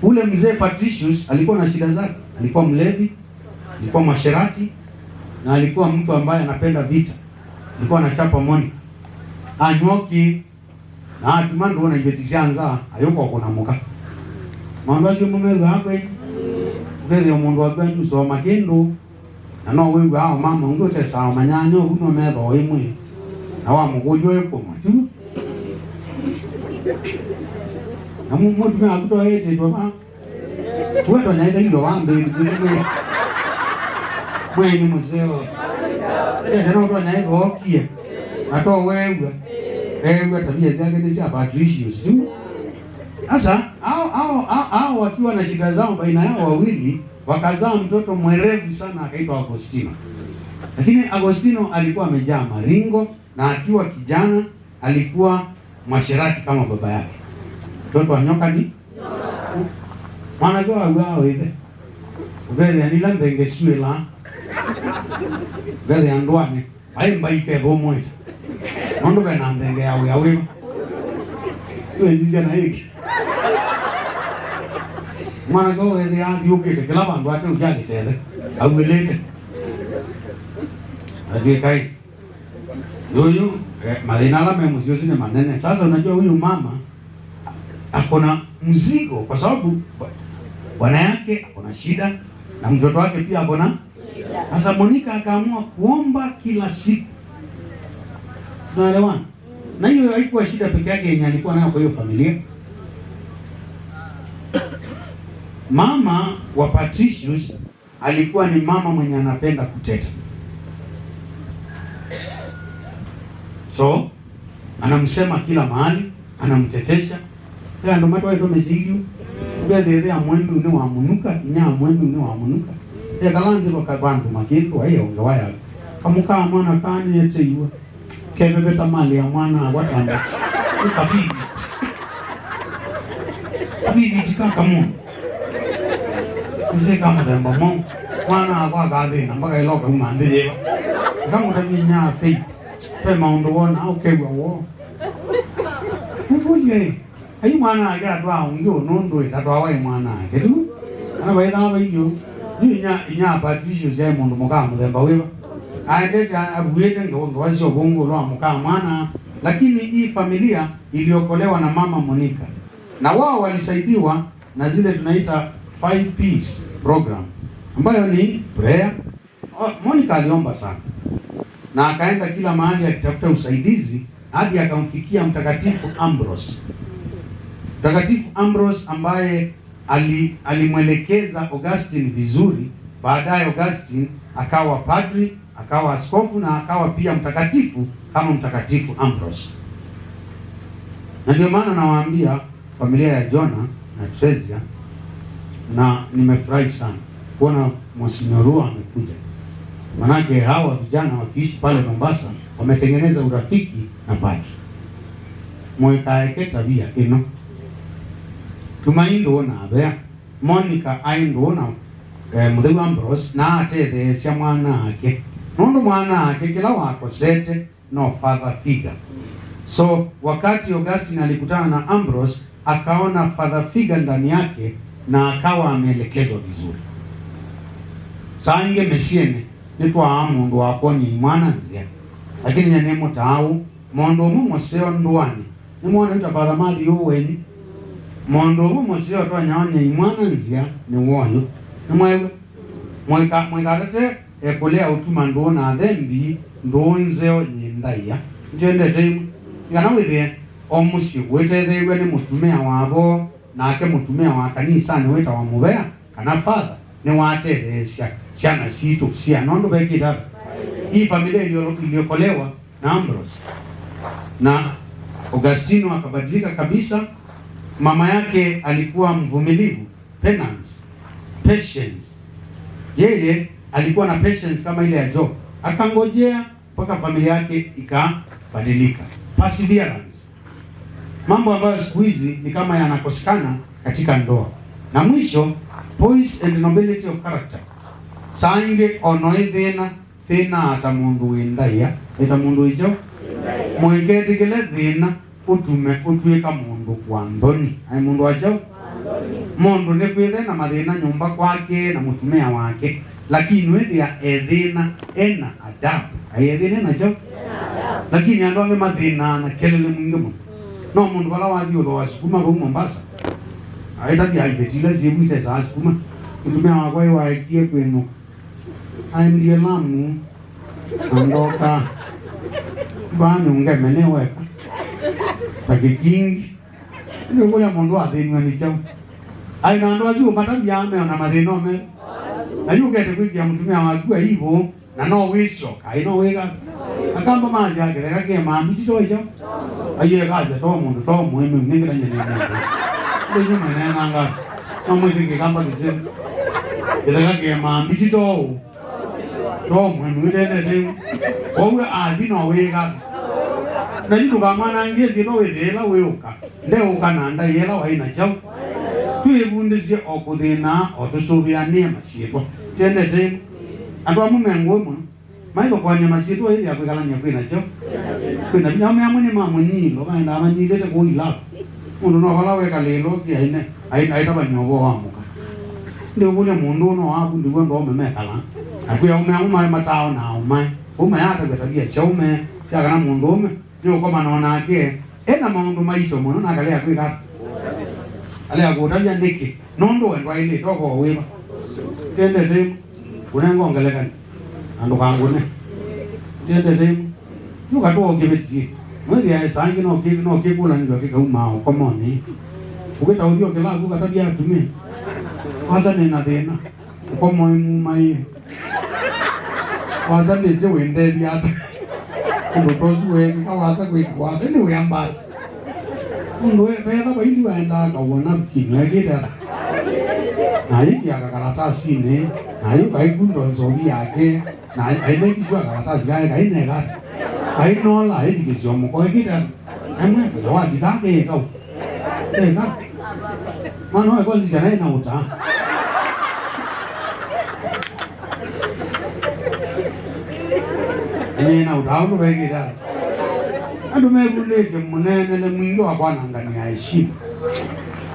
Ule mzee Patricius alikuwa na shida zake, alikuwa mlevi, alikuwa mwasherati, na alikuwa mtu ambaye anapenda vita. Alikuwa anachapa Monica. Anywoki, na atuma ndũũ na iveti sya nza, ayũka kũna mũka. Maũndũ asu mumew'aa kweli? Ũkethĩa mũndũ waku anyusoma kĩndũ, na no wĩw'aa o mama ũngĩ ũtesaa o manyanya ũu no metho o ĩmwe, na wamũkũlya ũĩkũmwa, ti w'o? Na mu-, mũtumĩa waku to ĩtĩtwe va? Kuwe tonyaĩte indo wambĩĩthukĩsĩ mwĩ. Mweni mũseo. Ese no tonyaĩte okie. Na to weew'a. Eew'a tabia syake nĩ sya Patricius, ti w'o? Sasa, hao, hao, hao, hao wakiwa na shida zao baina yao wawili, wakazaa mtoto mwerevu sana akaitwa Agostino. Lakini Agostino alikuwa amejaa maringo, na akiwa kijana alikuwa mwasherati kama baba yake. Mtoto wa nyoka ni? Mwanake waw'aa o ĩthe. Ũkethĩa nĩla nthenge syũĩlaa. Ũkethĩa ndũanĩ. Vai mbai kethũmũĩte. Nũndũ ve na nthenge ya wĩa wĩva. Ĩwĩsisya na ĩngĩ. Mwanake ũũ ethĩa athiũkĩte kĩla vandũ ate ũkyalĩtele. Auĩlĩte. Atw'ĩkai. Yuyu, eh, mathĩna ala me mũsyĩ ũsu nĩ manene. Sasa unajua huyu mama ako na mzigo kwa sababu bwa-, bwana yake ako na shida na mtoto wake pia ako na shida. Sasa Monica akaamua kuomba kila siku. Tunaelewana? Na hiyo haikuwa shida peke yake yenye alikuwa nayo kwa hiyo familia. Mama wa Patricius alikuwa ni mama mwenye anapenda kuteta. So, anamsema kila mahali, anamtetesha. Ve andũ matwaĩtwe mĩsilyu, vethĩthĩa mwembi nĩ wa mũnuka, inya mwembi nĩ wa mũnuka. Ekala nthĩ vaka vandũ makĩtwa, ĩ onge waya. Kamũkaa mwana kaa nĩeteiwe. Keveveta malĩ ya mwana akwa tambati. Nĩ kaviviti. Kaviviti ka kamũndũ. Nĩsĩ ka mũthemba mwaũ. Mwana akwa akathĩna mpaka ĩla ũkauma nthĩ yĩva. Ngamũtavya inya Faith. Ve maũndũ wonaa ũkew'a woo. Nĩkũlye ĩ. Ai mwana ake atwaa ũngĩ ũũ nũndũ ĩ, ndatwawa ĩ mwana ake tu. Kana vaĩthaa vailyo. Yu inya, inya Patricio syaĩ mũndũ mũka mũthemba wĩva? Aendete a-, avuĩte ngewa, ngewa sya ũvũngũlo wa mũka mwana. Lakini hii familia iliokolewa na mama Monica. Na wao walisaidiwa na zile tunaita five P's program, ambayo ni prayer, Oh, Monica aliomba sana. Na akaenda kila mahali akitafuta usaidizi hadi akamfikia Mtakatifu Ambrose. Mtakatifu Ambrose ambaye ali-, alimwelekeza Augustine vizuri, baadaye Augustine akawa padri, akawa askofu na akawa pia mtakatifu kama Mtakatifu Ambrose. Na ndio maana nawaambia familia ya Jonah na Tresia, na nimefurahi sana kuona Monsignor Rua amekuja. Manake hawa vijana wakiishi pale Mombasa, wametengeneza urafiki na padri. Mũikaeke tabia ĩno. Tumai ndũũ na avea. Monica aĩ ndũũ na, eh, mũtheu Ambrose, na atetheesya mwana-ake. Nũndũ mwana-ake kĩla wakosete no father figure. So, wakati Augustine alikutana na Ambrose, akaona father figure ndani yake na akawa ameelekezwa vizuri. Saa ingĩ mĩsyĩnĩ, nĩtwaa mũndũ wa kwony'a imwana nzĩa, lakini nyie nĩmũtaa ũũ, mũndũ ũmwe mũseo ndũanĩ, nĩmwona yu ta Father Matthew ũũ wenyu? Mũndũ ũmwe mũseo ũtonya onya imwana nzĩa nĩ woyu. Nĩmwaĩw'a? Mũika-, mũikatate, eh, kũlea ũtuma ndũũ na athembi ndũũ nzeo yĩ ndaĩa. Nĩtwendete imwe. Nĩ kana wĩthĩe o mũsyĩ ũitetheew'a nĩ mũtumĩa wa vo, nake mũtumĩa wa kanisanĩ wĩtawa mũvea, kana father, nĩwatetheesya syana sitũ sia nũndũ vekĩte ata. Hii familia ilio-, iliokolewa na Ambrose. Na Augustino akabadilika kabisa. Mama yake alikuwa mvumilivu, penance, patience. Yeye alikuwa na patience kama ile ya Job. Akangojea mpaka familia yake ikabadilika. Perseverance. Mambo ambayo siku hizi ni kama yanakosekana katika ndoa. Na mwisho, poise and nobility of character. Saa ingĩ o no ĩthĩna, thĩna ta mũndũ wĩ ndaĩa, ĩ ta mũndũ wĩ kyaũ? Mũiketĩkĩle thĩna ũtume ũtw'ĩka mũndũ wa nthoni. Aĩ mũndũ wa kyaũ? Mũndũ nĩkwĩthe na mathĩna nyũmba kwake na mũtumĩa wake, lakini wĩthĩa ethĩna ena adabu. Aĩ ethĩna ena kyaũ? Lakini andũ angĩ mathĩnaa na kelele mwingĩ mũno. No mũndũ vala wathi ũthooa sukuma vau Mombasa, aĩtavya iveti ila syĩw'ite saa sukuma. Mũtumĩa wakwa ĩwaekie kwĩnũka. Aendie Lamu, na ndoka. Vaa nyũngeme nĩ weka. Ta kĩkingi. Nĩ kũlya mũndũ athĩnw'a nĩ kyaũ. Aĩ na andũ asu ũmatavya meo na mathĩna ome. Na yu ũkete kwĩkĩa mũtumĩa waku aibu, na no wĩsyoka, aĩ no wĩka. Akamba masya kĩtheka kĩ mambi ti to kyaũ. Aiye kasya to mũndũ, to mũĩmĩ, nĩngĩtany'a nĩ mũndũ. Ndĩ nyuma nenanga. No mwĩsĩ kĩkamba kĩseo. Kĩtheka kĩ mambi ti to ũũ. To mwenu wĩtendete yu. Kwoou athi no wĩka. Na yu ndũkamwanangĩe syĩtwa wĩthĩe ĩla wĩũka. Ndeũka na ndaĩa ĩla waĩ na kyaũ. Twĩvundĩsye o kũthĩnaa o tũsũvĩanĩe masyĩtwa. Tendete ĩno. Andũ amwe me ngũĩ mũno. Maithokoany'a masyĩtwa ĩthĩa kwĩkalany'a kwĩ na kyaũ. Kwĩ na vinya. Amwe amwe nĩ ma mũnyilo, maendaa manyilĩte kũu ilavu. Mũndũ no vala wekalĩĩlwe ũkĩ aine, aine, aitavany'a ũvoo wa mũka. Ndĩũkũlya mũndũ ũũ no waku ndĩw'o andũ aũme mekala. Na kwĩ aũme amwe maĩ mataona aũmae. Ũu mayatavya tavia sya ũme, sya kana mũndũũme nĩũkomana o nake, e na maũndũ maito mũno, na akalea kwĩka ata? Alea kũtavya nĩkĩ? Nũndũ we ndwaĩlĩte ũvoo wĩva? Ndendete ĩmwe. Kũnenga ngelekany'o. Na ndũkangũne. Ndendete ĩmwe. Nũkatũa ũkĩvĩtie. Mwĩthĩa saa ingĩ no kĩ-, no kĩkũlanĩlwa kĩkaumaa ũkomonĩ. Ũkĩta ũthyũ kĩlavu katavya atumĩa. Asa nĩ na thĩna. Ũkomo ĩmumaĩe. Wasa ndĩsĩ wĩndethya ata. Ũndũ ta ũsu weekĩka wasa kwĩkĩwa ata nĩ wĩa mbata. Ũndũ we-, vetha vaili waendaa kawona kinyo ekĩte ata. Na aikia kakalatasini, na ayũka aikunda nzovi yake, na ai-, ainekiswa kalatasi kae kaineka ata. Ainola aivikĩsya mũko ekĩte ata. Amwe zawadi kake kau. Esa. Mwana wa kwanza jana ina uta. Ene ina uta au begera. Andũ mevundĩte mũneenele mwingĩ wa kwanangania heshima.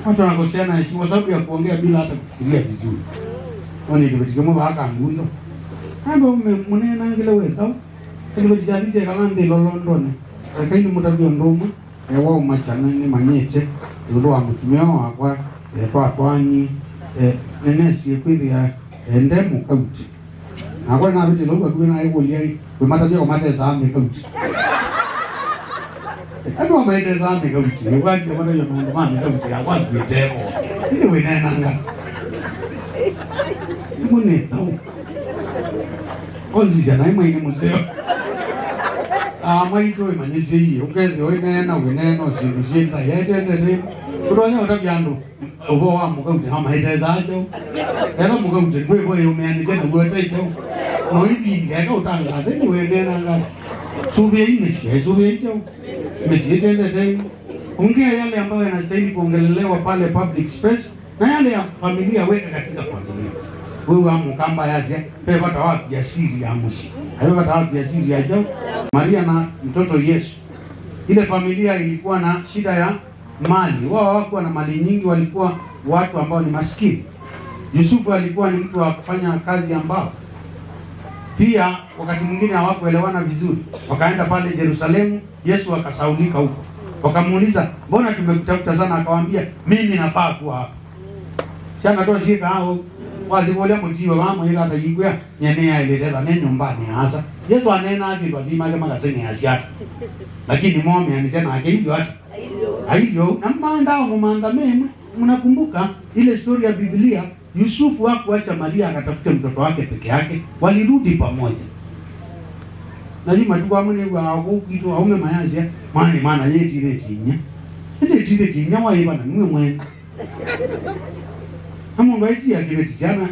Watu wanakoseana heshima kwa sababu ya kuongea bila hata kufikiria vizuri. Oni kĩveti kĩmwe vaka ngundo. Andũ me-, mũneenangĩle wethau. Kĩveti kya thite kana nthĩ lolondone. Akai nĩ mũtavia ũndũ ũmwe. Ewa ũmakya nĩ-, nĩmanyĩte ĩũlũ wa mũtumĩa wakwa, e, twatwaanie, e, nĩnesie kwĩthĩa, e, nde mũkauti. Nakwa navĩtĩla ũu vakuvĩ na ĩkũlya, ĩ, kwĩmatavya kũmatesaa mĩkauti. Andũ amaitesaa mĩkauti, ĩkwakisya matavya maũndũ ma mĩkauti yakwa nduĩteko. Ĩndĩ wĩneenanga. Nĩmũnĩthau. Onzisya naĩ mwainĩ mũseo. Aa, mwaitũ ĩmanyĩsyei, ũkethĩa ũineena, wĩneena o syĩndũ syĩ ndaĩa ĩtendete. Ũtonya ũtavya andũ ũvoo wa mũkaute no maitesaa kyaũ. Ela mũkaute ndwĩvo ĩũmĩanĩsya naw'o ete kyaũ. No ivindi eka ũtangaase nĩwĩneenanga. Suvĩai mĩsyĩ, suvĩai kyaũ? Mĩsyĩ ĩtendete. Ongea yale ambayo yanastahili kuongelelewa pale public space, na yale ya familia weka katika familia. Wewe wa Mũkamba yasya, ve vata wa pia siri ya mũsyĩ. Ve vata wa pia siri ya kyaũ? Maria na mtoto Yesu. Ile familia ilikuwa na shida ya mali. Wao hawakuwa na mali nyingi, walikuwa watu ambao ni maskini. Yusufu alikuwa ni mtu wa kufanya kazi ya mbao. Pia wakati mwingine hawakuelewana vizuri, wakaenda pale Yerusalemu, Yesu akasaulika huko. Wakamuuliza, "Mbona tumekutafuta sana?" Akawaambia, "Mimi nafaa kuwa hapa." Shana to sie kao, wazi kule mutiwe mama ile hata yigwe, nyene ya ile tena ne nyumbani hasa. Yesu anena asi kwa zima kama kasene ya siata. Lakini mome anisema ake hivyo hata. Ailyo, na manda wa mumanda meme, mnakumbuka ile story ya Biblia, Yusufu hakuacha Maria akatafute mtoto wake peke yake, walirudi pamoja. Na yu matukũ amwe nĩw'aa kũu kwitũ aũme mayasya, "Mwana, mwana yĩtithĩtie inyia." Ĩndĩ ĩtithĩtie inyia waĩva na nue mwene. Na mũndũ aitia kĩveti syana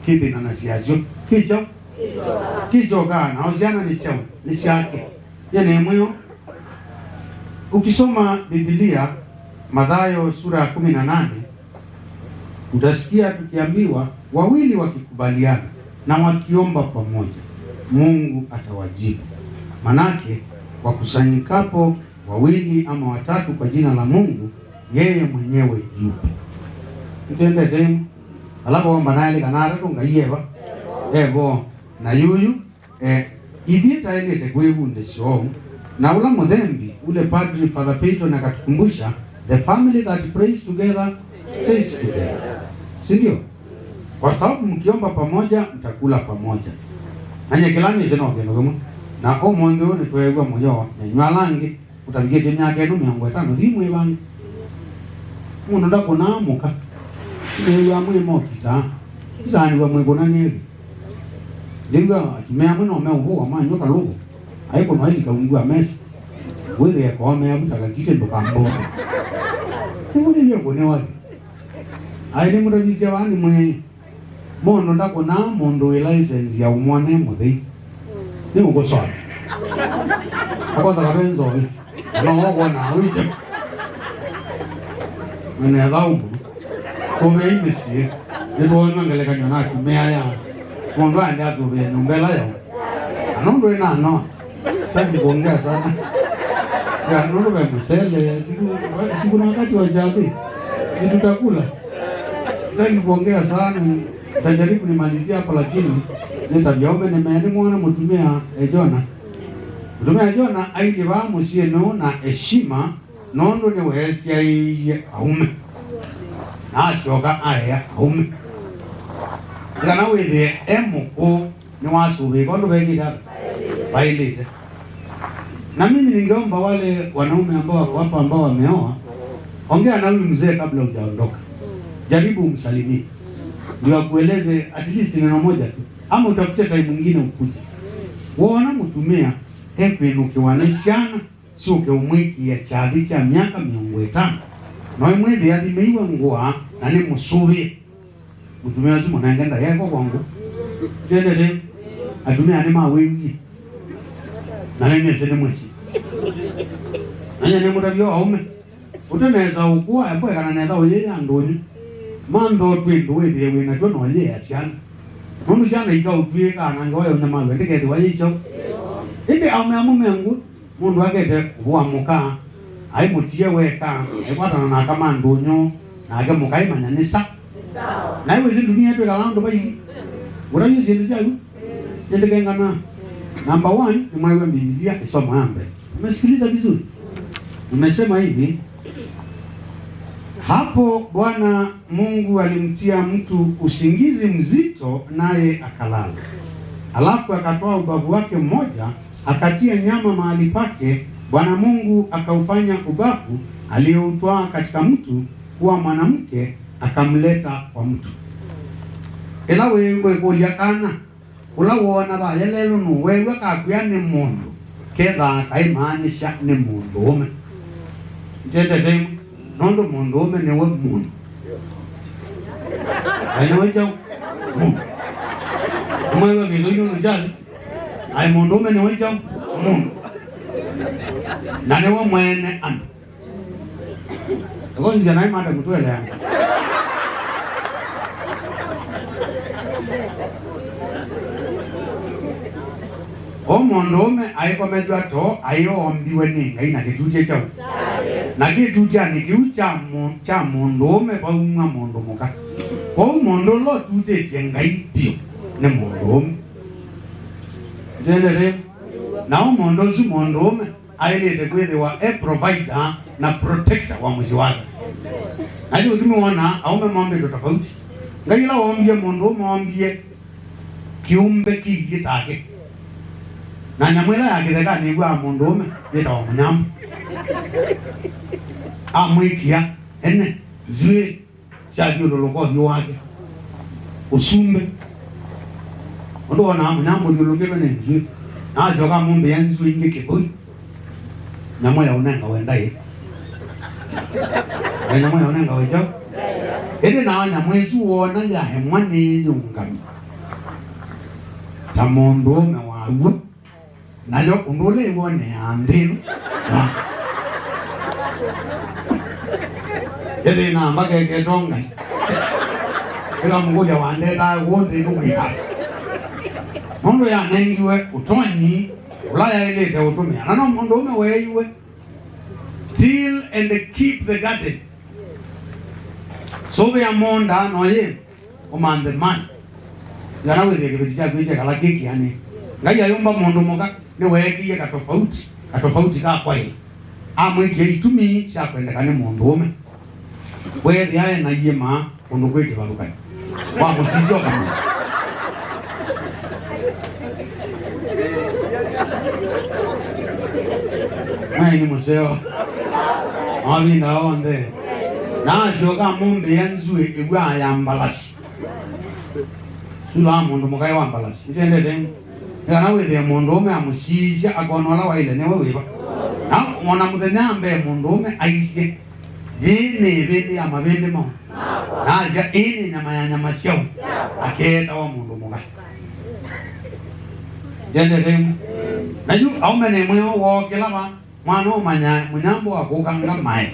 kĩthĩna na syasyo. Kĩkyaũ? Kĩkyokaa, nao syana nĩ syaũ? Nĩ syake. Nyene mwĩo. Ukisoma Biblia, Mathayo sura ya kumi na nane, utasikia tukiambiwa, "Wawili wakikubaliana na wakiomba pamoja, Mungu atawajibu. Manake, wakusanyikapo wawili ama watatu kwa jina la Mungu, yeye mwenyewe yupo." Nitendete ĩmwe. Ala vaomba naelĩ kana atatũ, Ngai eva? Evo. Na yuyu, eh, ithyĩ taĩlĩte kwĩvundĩsya ũu. Na ũla mũthembi, ule padri, Father Peyton, akatukumbusha, "The family that prays together stays together." Si ndio? "Kwa sababu mkiomba pamoja, mtakula pamoja." Na nyie kĩla nĩsĩ no kĩndũ kĩmwe. Na ũmũnthĩ ũũ nĩtweew'a mũyo, nenyu ala angĩ, ũtavikĩtye myaka ĩno mĩongo ĩtano, thi mwĩ vangi. Mũndũ ndakũnaa mũka. Nĩw'a mwĩ mokitaa. Isaaniw'a mwĩkũnanĩe vi. Ndĩw'a atumĩa amwe no meũvũwa manywa kalũvũ. Aikũnwa ilika ungu wa mesa. Wĩthĩe koomea vu ta kakitĩ ndũkambũke. Nĩw'o nĩw'e kũnĩwa vi. Aĩ nĩmũtavisya vaa nĩ mwĩĩ. Mũndũ ndakũnaa mũndũ wĩ license ya ũmwone mũthei. Nĩ ũkũsoma. Akosa kavenzoĩ. No wokona wĩke. Mwene thau mũno. Kũvei mĩsyĩ. Nĩtwoona ngelekany'o na atumĩa aya. Mũndũ aende asũvĩe nyũmba ĩla yao. Na nũndũ ĩna anoa. Sitaki kuongea sana. Ya, nũndũ ve mũsele. Siku, siku na wakati wa jamii. Ni tutakula. Sitaki kuongea sana. Nitajaribu nimalizie hapa, lakini nĩtavya ũme nĩmea nĩmwona mũtumĩa e Jona. Mũtumĩa Jona ailyĩ vaa mũsyĩnĩ ũũ na heshima, nũndũ nĩweesyaĩie aũme. Na asyoka aea aũme. Kana wĩthĩe e mũkũũ. Nĩwasũvĩĩka ũndũ vekĩte ata? Vaĩlĩte. Na mimi ningeomba wale wanaume ambao wako hapa ambao wameoa, ongea na huyu mzee kabla hujaondoka. Jaribu umsalimie. Ndio akueleze at least neno moja tu. Ama utafute time mwingine ukuje. Woona mũtumĩa ekwĩnũkĩwa nĩ syana, syũke ũmwĩkĩe kyathĩ kya myaka mĩongo ĩtano. No ĩmwĩthĩa athimĩiwe ngũa na nĩ mũsũvĩe. Mũtumĩa ũsu mũnenge ndaĩa ĩko kwangũ. Twendete atumĩa nĩmawĩwie. Na nĩnĩsĩ nĩmwĩsĩ. Na nyie nĩmũtavya aũme. Ũtanesa ũkũa embwe kana netha ũyĩya ndũnyũ. Mantho twĩ ndũ wĩthĩe wĩ natw'o na ũyĩea syana. Nũndũ syana ikaũtw'ĩĩka na ngewa ya ũnyamalwe ndĩkethĩwa yĩ kyaũ. Ĩndĩ aũme amwe me ngũĩ. Mũndũ akete kũvũa mũka, aimũtie weka, aikwatana na aka ma ndũnyũ, nake mũka aimanya nĩ sa. Naĩ wĩsĩ ndunia twĩkala andũ vaingĩ. Ũtavye syĩndũ syaku, nĩndĩkengana. Number one, nĩmwaiwa Biblia ĩsomo ya mbee. Umesikiliza vizuri? Umesema hivi, hapo Bwana Mungu alimtia mtu usingizi mzito, naye akalala. Alafu akatoa ubavu wake mmoja, akatia nyama mahali pake. Bwana Mungu akaufanya ubavu aliyoutwaa katika mtu kuwa mwanamke, akamleta kwa mtu. Ĩla wĩ wĩkũlya kana, ũla woona vayelelũ nũwew'a kakw'a nĩ mũndũ, kethaa kaimaanisha nĩ mũndũũme. Ntendete ĩmwe, nũndũ mũndũũme nĩwe mũndũ. Aĩ nĩwe kyaũ? Mũndũ. Ũmwew'a kĩthũi nũndũ kyalĩ? Aĩ mũndũũme nĩwe kyaũ? Mũndũ. Na nĩwe mwene andũ. Ĩkonzya naĩ mate mũtweleanga. O mũndũũme aĩkomethw'a too aĩ oombiwe nĩ Ngai na kĩtutye kyaũ? Na kĩtutyanĩ kĩu kya mũ-, kya mũndũũme vaumw'a mũndũ mũka. Kwoou mũndũ ũla ũtutĩtye Ngai vyũ nĩ mũndũũme. Ĩtendete? Na o mũndũ ũsu mũndũũme aĩlĩte kwĩthĩwa e provider na protector wa mũsyĩ wake. Na yu ũtumi wona aũme mombĩtwe tofauti. Ngai ĩla woombie mũndũũme oombie kĩũmbe kĩilyĩ take. Na nyamũ ĩla ya kĩthekanĩ ĩw'aa mũndũũme yĩtawa mũnyambũ. Amwĩkĩa ene nzw'ĩĩ syathyũlũlũka ũthyũ wake. Ũsumbĩ. Ũndũ wonaa mũnyambũ ũthyũlũkĩtwe nĩ nzw'ĩĩ. Na asyoka amũmbĩa nzw'ĩĩ ingĩ kĩthũi. Nyamũ ya ũnengawe ndaĩ. Na nyamũ ya ũnengawe kyaũ? Ĩndĩ nao nyamũ ĩsu woona yaemwa nĩyĩũngamya ta mũndũũme waw'o. Nayo ũndũ ũla ĩwoneaa nthĩ ĩno, na ĩthĩnaa mbaka ĩketongai. Ĩkamũkũlya, "Wandetaa w'o nthĩ ĩno wĩka?" Nũndũ yanengiwe ũtonyi ũla yaĩlĩte ũtũmĩa. Na no mũndũũme weeiwe, "Till and keep the garden." Sũvĩa mũũnda, no yĩ ũmanthe mali. Kana wĩthĩe kĩveti kyaku ĩkyekala kĩ kĩanĩ. Ngai ayũmba mũndũ mũka, nĩweekĩie katofauti, katofauti ka kwaĩla. Amwĩkĩa itumi sya kwendeka nĩ mũndũũme. Weethĩa e na iĩma kũndũ kwĩ kĩvathũkany'o. Wamũsisya ũkamwĩa. Mwai nĩ mũseo. Mavinda onthe. Na asyoka amũmbĩa nzw'ĩĩ ĩw'aa ya mbalasi. Sula wa mũndũ mũkaĩ wa mbalasi. Nĩtendete. Nĩ kana wĩthĩe mũndũũme amũsiisya akona ũla waĩle nĩwe wĩva. Na mwana mũthenya mbee mũndũũme aisye, "Yĩĩ nĩ ĩvĩndĩ ya mavĩndĩ maũ?" Na asya, "Ĩĩ nĩ nyama ya nyama syaũ?" Akeetawa mũndũ mũka. Nĩtendete. Na yu aũme nĩ mwĩo wookĩla va. Mwana ũmanya mũnyambũ wa kũkanga mae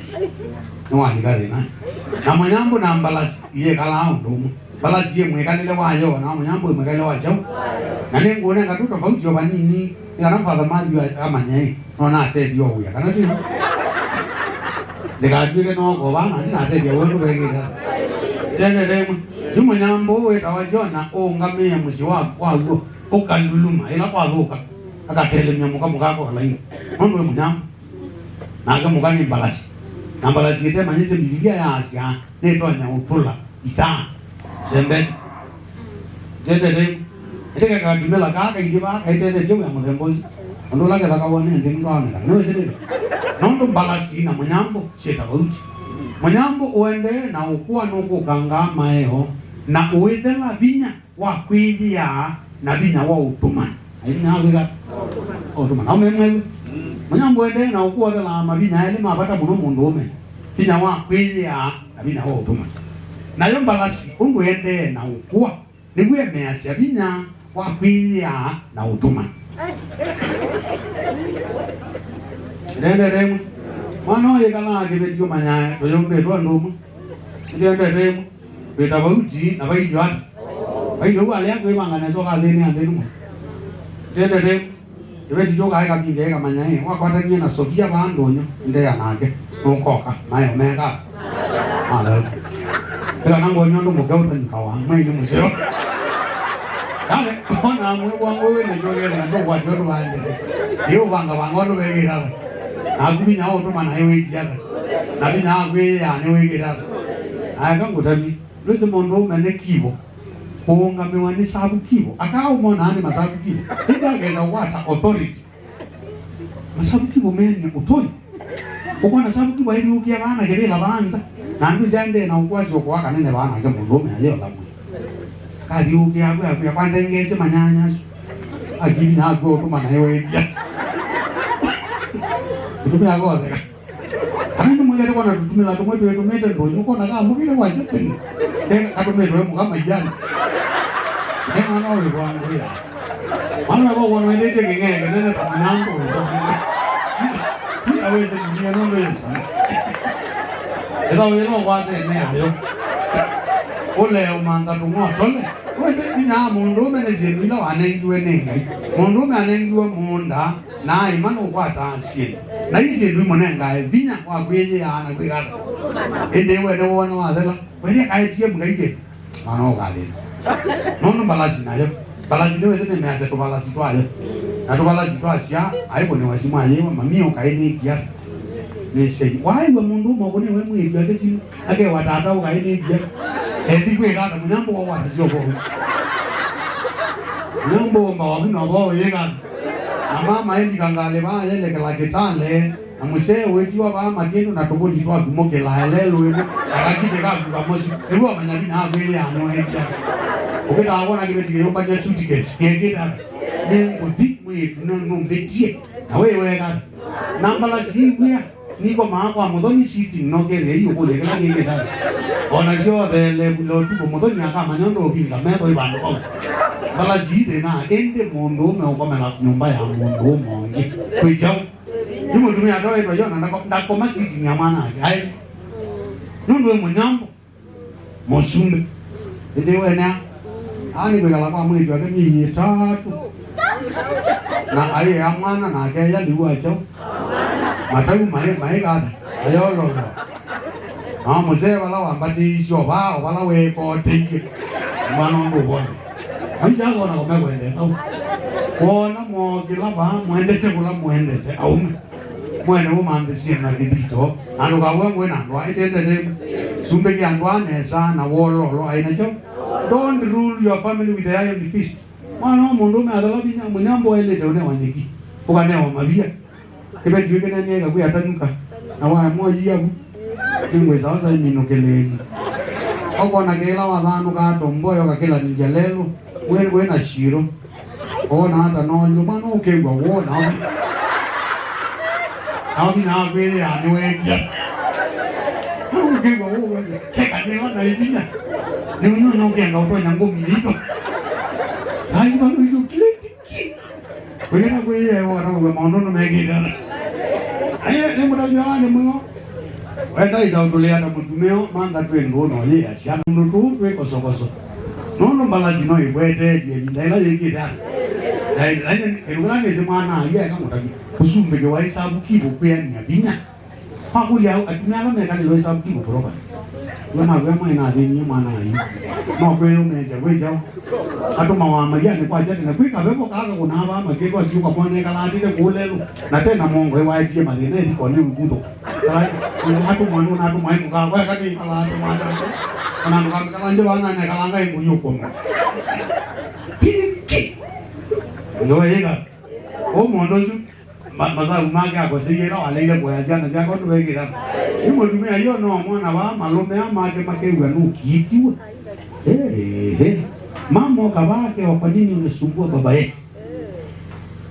nĩwalika thĩna. Na mũnyambũ na mbalasi iyĩkalaa ũndũ ũmwe. Mbalasi yĩ mwĩkalĩle wayo, na mũnyambũ wĩ mwĩkalĩle wa kyaũ? Na nĩngũnenga tu tofauti o vanini, nĩ kana Father Matthew a-, amanye, ĩ, no natethya o wĩa, kana ti? Ndĩkatw'ĩke no kova, na ndinatethya we ndũvengĩta. Tendete ĩmwe. Yu mũnyambũ wĩtawa Jona ũũngamĩe mũsyĩ wa, waw'o, ũkaluluma, ĩla kwathũka, akatelemya mũka mũka akola ĩngĩ. Nũndũ wĩ mũnyambũ. Nake mũka nĩ mbalasi. Na mbalasi ĩtemanyĩsye Mbivilia yaasya nĩtonya ũtũla itaa sembeni. Tendete. Ĩndĩ kekatumĩla kaa kaingĩ vaa kaitethekye wĩa mũthemba ũsu. Ũndũ ũla kethakaw'a nĩ nthĩ nĩtwaoneka. Nĩwĩsĩlĩte? Nũndũ mbalasi na mũnyambũ syĩ tofauti. Mũnyambũ ũendee na ũkũa nũkũkangaa maeo na ũĩthela vinya wa kwĩyĩaa na vinya wa ũtũmani. Na vinya wa kwĩka? Wa ũtũmani. Aũme mwaĩw'a? Mũnyambũ ũendee na ũkũa ũthelaa mavinya elĩ ma vata mũno mũndũũme, vinya wa kwĩyĩaa na vinya wa ũtũmani. Nayo mbalasi ũndũ ĩendee na ũkũa, nĩw'o ĩmeasya vinya wa kwĩyĩaa na ũtũmani. Ĩtendete ĩmwe. Mwana ũyũ ĩkalaa kĩveti ũmanyae tũyũmbĩtwe ũndũ ũmwe. Ĩtendete ĩmwe. Wĩ tofauti na vailyo ata? Vailyo ũu alea kwĩvanga nesa ũkathĩnĩa nthĩ nũmwe. Tendete, ĩveti kyo kaĩ kavinda ĩkamanya ĩ, wakwatanie na Sofia vaa ndũnyũ, ndea nake, nũkoka, mayo meka. Malaũ. Ĩkana ngũnyũ andũ mũke ũtanyukawa, mwai nĩ mũseo. Kale, ona mwĩw'a ngũĩ nĩ kyo kethĩa ndũkwatio ndũvaendete. Ĩ ũvanga vanga ũndũ vekĩtata. Naku vinya wa ũtũma naĩ wĩkiata. Na vinya wa kwĩyĩaa nĩ wĩkĩtata. Aya kangũtavye. Ndwĩsĩ mũndũũme nĩ kivo? Kũũngamĩwa nĩ savu kivo. Aka ũmonaa nĩ masavu kivo. Ĩndĩ akesa kwata authority. Masavu kivo mene ũtoi. Ũkona savu kivo aithiũkĩa vaa na kĩvĩla vaa nza. Na andũ syaendee na ũkwasya ũkoa kanene vaa nake mũndũũme ayĩ ola mwĩ. Kathiũkĩa akwĩ akwĩa kwa ndengesye manyanya asu. Akivinya akwĩa ũtũma naĩ waĩvya. Ũtũmĩa kotheka. Kana nĩ mwĩkate kona tũtumĩla tũmwe twĩtũmĩte ndũnyũ kona kamũkĩte kwa Jateni. Katũmĩtwe mũka maijani. Nĩ mwana ũyũ kwa ngũya. Mwana wako kona wĩthĩtye kĩng'ee kĩnene ta mwanangu. Wĩsĩ ndunia nũndũ yĩ sana. Ĩla wĩla ũkwatene nayo. Ũleũmantha tũng'otole. Wĩsĩ vinya wa mũndũũme nĩ syĩndũ ila wanengiwe nĩ Ngai. Mũndũũme anengiwe mũũnda, na aima nũkwataa syĩndũ. Na ii syĩndũ imũnengae vinya wa kwĩyĩaa na kwĩka ata. Ĩndĩ we nĩwona wathela. Wethĩa kaetie Ngai kĩndũ. Mwana ũkathĩna. Nũndũ mbalasi nayo. Mbalasi nĩwĩsĩ nĩmeasya tũvalasi twayo. Na tũvalasi twasya, aikũnĩwa simũ ayĩwa, mamie ũkaĩ nĩkia. Nĩsyai. Waĩw'a mũndũ ũmwe ũkũnĩwe mwĩĩtu ake simũ, akewa tata ũkaĩ nĩkia. Ethi kwĩka ata mũnyambo wa watasya ũvoo. Mũnyambo ũmba waku na ũvoo ũyĩka. Na mama elika ngalĩ vaa yelekela kĩtale. Na mũsee ũĩtiwa vaa makĩndũ na tũvũli twaku mũkĩlaa lelũ ĩmwe, na kakitĩ kaku kamosi, nĩw'o ũmanya vinya waku ĩyĩanũekia. Ũkĩtaa kwona kĩveti kĩyũmbany'a suitcase, kĩekĩta, nĩngũthi mwĩĩtu nũmbĩtie, na wĩweka. Na mbalasi iw'ĩa, nikomaa kwa mũthoni sitting no kethĩa iũkũlya kĩla kĩkĩta. Ona syotheele vula ũtukũ mũthoni akamanya ũndũ ũvinga metho ĩ vandũ vau. Mbalasi ithĩna, ĩndĩ mũndũũme ũkomela nyũmba ya mũndũũme ũngĩ. Kwĩ kyaũ? Nĩ mũtumĩa atoetwe yo na ndako-, ndakoma sitting ya mwana wake. Aĩsi. Nũndũ wĩ mũnyambo. Mũsumbĩ. Ĩndĩ wenea. Aa nĩ kwĩkala kwa mwĩĩtu wake myei ĩtatũ. Na aĩea mwana nake ya liu wa kyaũ. Matau maĩ, maĩ kata. Ayololwa. Na mũsee vala wambatĩisye o vaa, o vala wekoteie. Mwana ũndũ ũvone. Maisha yako na kumekwendeka. Wona mokĩla vaa, mwendete kũla mwendete, aume. Mwene ũmanthe syĩna kĩthito, na ndũkaw'a ngũĩ na andũ aĩ tendete. Sumbĩkĩa andũ aa nesa na wololo aĩ nakyo. Don't rule your family with the iron fist. Mwana wa mũndũ ũme athela vinya, mũnyambo waĩlĩte ũnewa nyeki, ũkanewa mavia. Kĩveti kĩnenie ĩkakwĩa atanuka, na waya moyia vu. Nĩngwĩsa osa iminũkĩlĩĩni. Ũkona kĩla wathanũkaa tomboyo kakĩlanĩlya lelũ, wĩ, wĩ na shiro. Wona ata nolilo mwana ũkĩw'a wona. Na vinya waku ĩyĩaa nĩweekia. Ũkĩw'a wona. Keka nĩyo na ivinya. Nĩũnyũnyũkĩanga ũtonya ngũmi ĩito. Sai vano ĩyo kĩlĩti. Kũyĩna kwĩyĩewa na ũwe maũndũ nũmekĩte. Aye, nĩ mũtavya wa nĩ mwĩo. Wenda isa ũtũlĩa ta mũtumĩo, mantha twĩ ndũũ na ũyĩasya nũndũ tũũ twĩ kosokoso. Nũndũ mbalasi no ĩkweteelye ĩvinda ĩla yĩkĩte ata. Na ĩla kĩndũ kĩla nĩsĩ mwana aia eka mũtavya, kũsumbĩkĩwa ĩsavu kivu kwĩanĩa vinya. Makũlya atumĩa ala mekalĩlwe ĩsavu kivu kũroka. Wona wĩa mwaĩ na thĩnie mwana aia. No kwĩyũmĩĩsya kwĩ kyaũ. Atũmawa maianĩ kwa kyati na kwĩ kavevo kaa kakũnaa vaa makĩndũ akiũka mwana ekalaatĩte kũũ lelũ. Na te na mongo ĩwaetie mathĩna ĩthiko nĩ ũkuthũka. Atũmwa nũnatũmwa ĩmũkaa kwa eka nĩ ikalaate mwana. Ona ndũkamĩkala nje vana nekalanga ĩmũyũkũma. Pinki. Ndoe yĩka. Ũmũndũ ũsu. Ma-, masavu make akoseie ĩla waleile kũea syana syake ũndũ vekĩta. Yu mũtumĩa yu no mwana vaa malũme aa make makew'a nũkiitiwe. Ehe. Mama ũkavaa akeo, "Kwa nini unasumbua baba yetu?"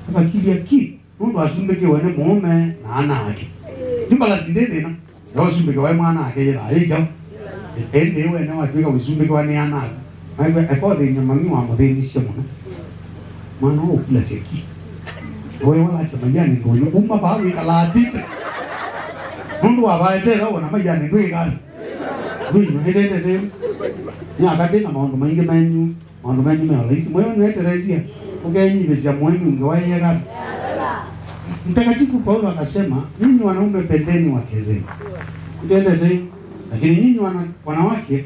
Akakilya ki, nũndũ asumbĩkĩwe nĩ mũũme na ana ake. Yu mbalasi ndĩ thĩna. Ndoosumbĩkĩwa ĩ mwana ake yĩthaa yĩ kyaũ? Ĩndĩ we nĩwatw'ĩka ũisumbĩkĩwa nĩ ana aku. Maĩw'a ekothĩny'a mami wamũthĩnisye mũno. Mwana wa ũkulasya ki. Oe walakya maianĩ ndũnyũ. Kuma vaa wĩkalaatĩte. Nũndũ wavaete ĩla wona maianĩ ndwĩkala. Ndwĩnywa ĩtendete. Nyaka ndĩ na maũndũ maingĩ menyu. Maũndũ menyu me o laisi. Mwĩo nĩwetetheesya ũkenyivĩsya mũĩmi ũngĩ waĩe kana. Mtakatifu Paulo akasema, "Nyinyi wanaume pendeni wake zenu." Mtendete, "Lakini nyinyi wana-, wanawake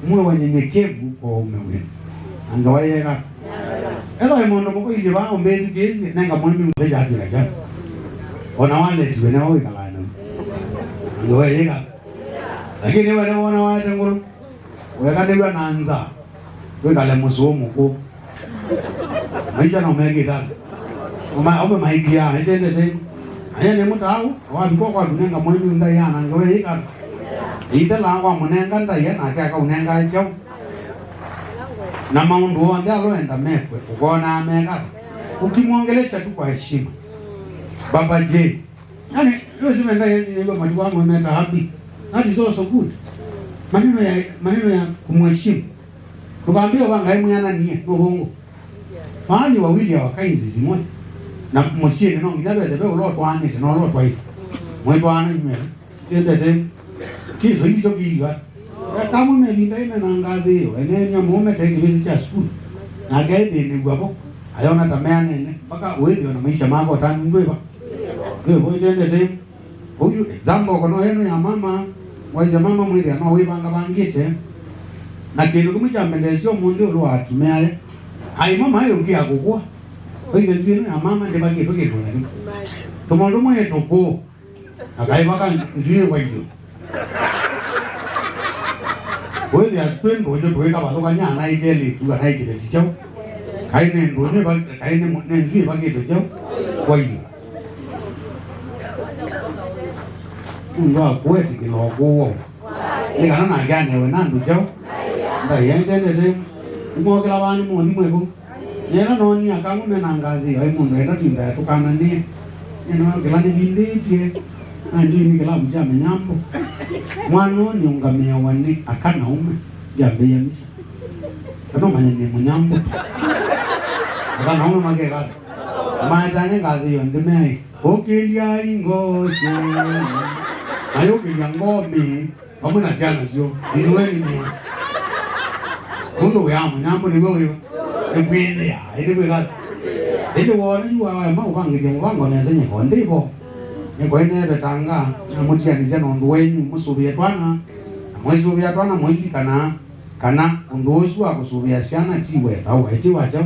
muwe wanyenyekevu kwa waume wenu." Anga waĩe kana. Ethwa ĩ maũndũ makoilyĩ vaa ũmbĩthukĩĩsye, nenga mũĩmi ũngĩ kyatw'ĩka kya. Ona waletiwe nĩwe wĩkalaa nau. Anga waĩe kana. Lakini we nĩwona waete ngũlũ. Wekanĩw'a na nza, wĩkale mũsũũ mũkũũ. Maisha no mekĩta. Uma-, aume maikia, ĩtendete. Aya nĩ mũtau, wavikwa kwaku nenga mũĩmi ndaĩa na ngewe yĩka. Ĩitela kwa mũnenga ndaĩa nake akaũnenga kyaũ. Na maũndũ onthe ala ũenda mekwe, ũkonaa meka. Ukimwongelesha tu kwa heshima. Baba J. Yaani, hiyo si menda yeye matuku wangu meta happy. That is also good. Maneno ya, maneno ya kumheshimu. Tukaambia wa ngai mwana niye, no bongo. Mahali wawili hawakai nzizi moja. Na mũsyĩnĩ no nginya vethe ve ũla ũtwaanĩte na ũla ũtwaĩte. Mwĩtwaana inyw'ĩ. Tiendete. Kĩso icho kĩiwa. Kamwe mevinda ime na ngathĩĩo. Ene nyamũ mete kĩvĩsĩ kya sukulu. Nake aithĩnĩw'a vo. Ayona ta meanene. Mpaka wĩthĩo na maisha mako ũtanu ndwĩva. Ndwĩvo itiendete. Ũyu example kono yenu ya mama, waisya mama mwĩthĩa no wĩvangavangĩte. Na kĩndũ kĩmwe kya mbendeesya ũmũnthĩ ũlũ wa atumĩa aya. Aimwe maĩ ũngĩ ya kũkũa. Waisya nzwĩ ĩno ya mama ndĩvakĩtwe kĩndũ na kĩmwe. Tũmũndũ mwĩ tũkũũ. Na kaĩ vaka nzwĩ wa indo. Wĩthĩa twĩ ndũnyũ tũĩkavathũkany'a ana ĩkelĩtu kana ĩkĩveti kyaũ. Kaĩ nĩ ndũnyũ ĩva-, kaĩ nĩ mũ-, nĩ nzwĩ ĩvakĩtwe kyaũ. Kwa indo. Nũndũ wa kũetĩkĩla ũkũũ woo. Nĩ kana nake anewe na andũ kyaũ. Ndaĩ endete. Nĩmokĩla vaa nĩmũthi mwĩkũ. Nĩela noonie akamwe me na ngathĩĩo, ai mũndũ enda twĩmbea tũkananĩe. Nĩnokĩla nĩvindĩtye, na njũi nĩ kĩlavu kya mĩnyambũ. Mwana ũũ nĩũngamĩawa nĩ aka na ũme, ndyambĩĩa misa. Kana ũmanye nĩ mũnyambũ tu. Aka na ũme makeka ata? Maetange ngathĩĩo ndĩmeaĩ, ũkĩlyai ngoo syenyu. Mayũkĩlya ngoo mĩĩ. Vamwe na syana syoo, inũeni nĩo. Nũndũ wĩa mũnyambũ nĩw'o wĩ, nĩkwĩthĩa, ĩndĩ kwĩka. Ĩndĩ woona yu waema ũvangĩthya mũvango nesa nyĩko ndĩvo. Nyĩko ĩnevetanga, namũtianĩsya na ũndũ wenyu, mũsũvĩe twana, na mwaisũvĩa twana mũilikanaa, kana ũndũ ũsu wa kũsũvĩa syana ti wetha, ũwaĩ ti wa kyaũ?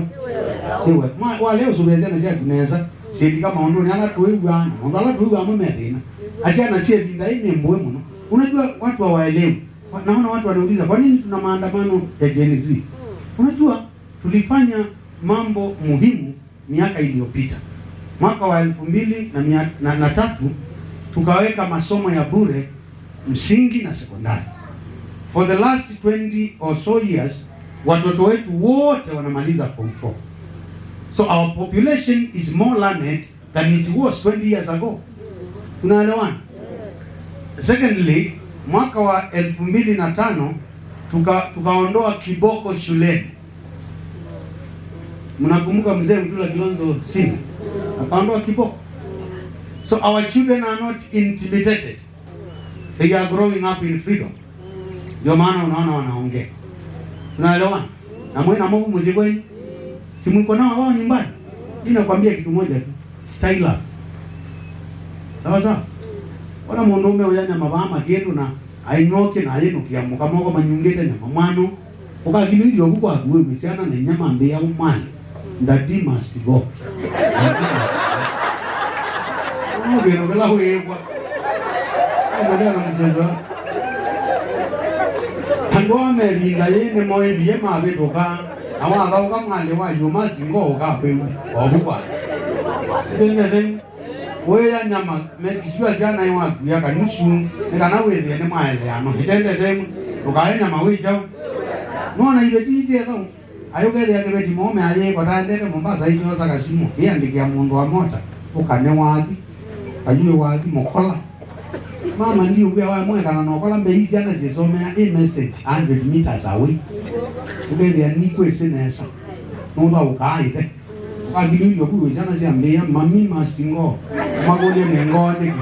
Ti wetha. Mwa-, walea ũsũvĩa syana syaku nesa, syĩlika maũndũnĩ ala tũĩw'aa, na maũndũ ala tũĩw'aa mo me thĩna. Na syana sya ĩvinda yĩĩ nĩ mbũĩ mũno. Unajua watu hawaelewi. Wa-, naona watu wanauliza, "Kwa nini tuna maandamano ya Gen Z?" Unajua, tulifanya mambo muhimu miaka iliyopita. Mwaka wa elfu mbili na mia, na, na tatu, tukaweka masomo ya bure msingi na sekondari. For the last twenty or so years, watoto wetu wote wanamaliza form four. So our population is more learned than it was twenty years ago. Tunaelewana? Secondly, mwaka wa elfu mbili na tano tuka-, tukaondoa kiboko shuleni. Mnakumbuka mzee Mtula Kilonzo Senior? Akaondoa kiboko. So our children are not intimidated. They are growing up in freedom. Ndio maana unaona wanaongea. Tunaelewana? Na mwe na Mungu mzee kwenu. Si mko nao wao nyumbani? Ninakwambia kitu moja tu. Style up. Sawa sawa? Ona mũndũ ũme ũya nyama vaa makĩndũ na ainyoke na ayĩnũkia mũka moko manyungĩte nyama mwano. Ũkakilĩilye ũvu kwaku wĩw'e syana na inyia mambĩĩa ũmwani. Daddy must go. Ũmũthĩno kĩla wĩĩkwa. Endelea na mchezo. Andũ aa me ĩvinda yĩĩ nĩmoĩvie mavĩtũka, na wathaũka mwalĩ wa you must go ũkakwĩw'e. Ovu kwa. Ndendete. Wĩa nyama, make sure syana iwakuya kanusu, nĩ kana wĩthĩe nĩ mwaeleano. Ĩtendete ĩmwe, ndũkae nyama wĩ kyaũ. Nona iveti isi ethau. Ayũkethĩa kĩveti mũũme ayĩkota ndeke Mombasa ikyosa kasimũ, ĩandĩkĩa mũndũ wa mota, ũkane wathi, kayuĩ wathi, mũkola. Mama ndiũkwĩa wamwekana na ũkola mbei syana syĩsomea ĩ message hundred meters away. Ũkethĩa nikwĩsĩ nesa, nũthaũkaa ĩthe. Ũkakilĩilye kũiwe syana syambĩĩa, "Mami must go." Makũlya nĩ ngoo nĩkĩ?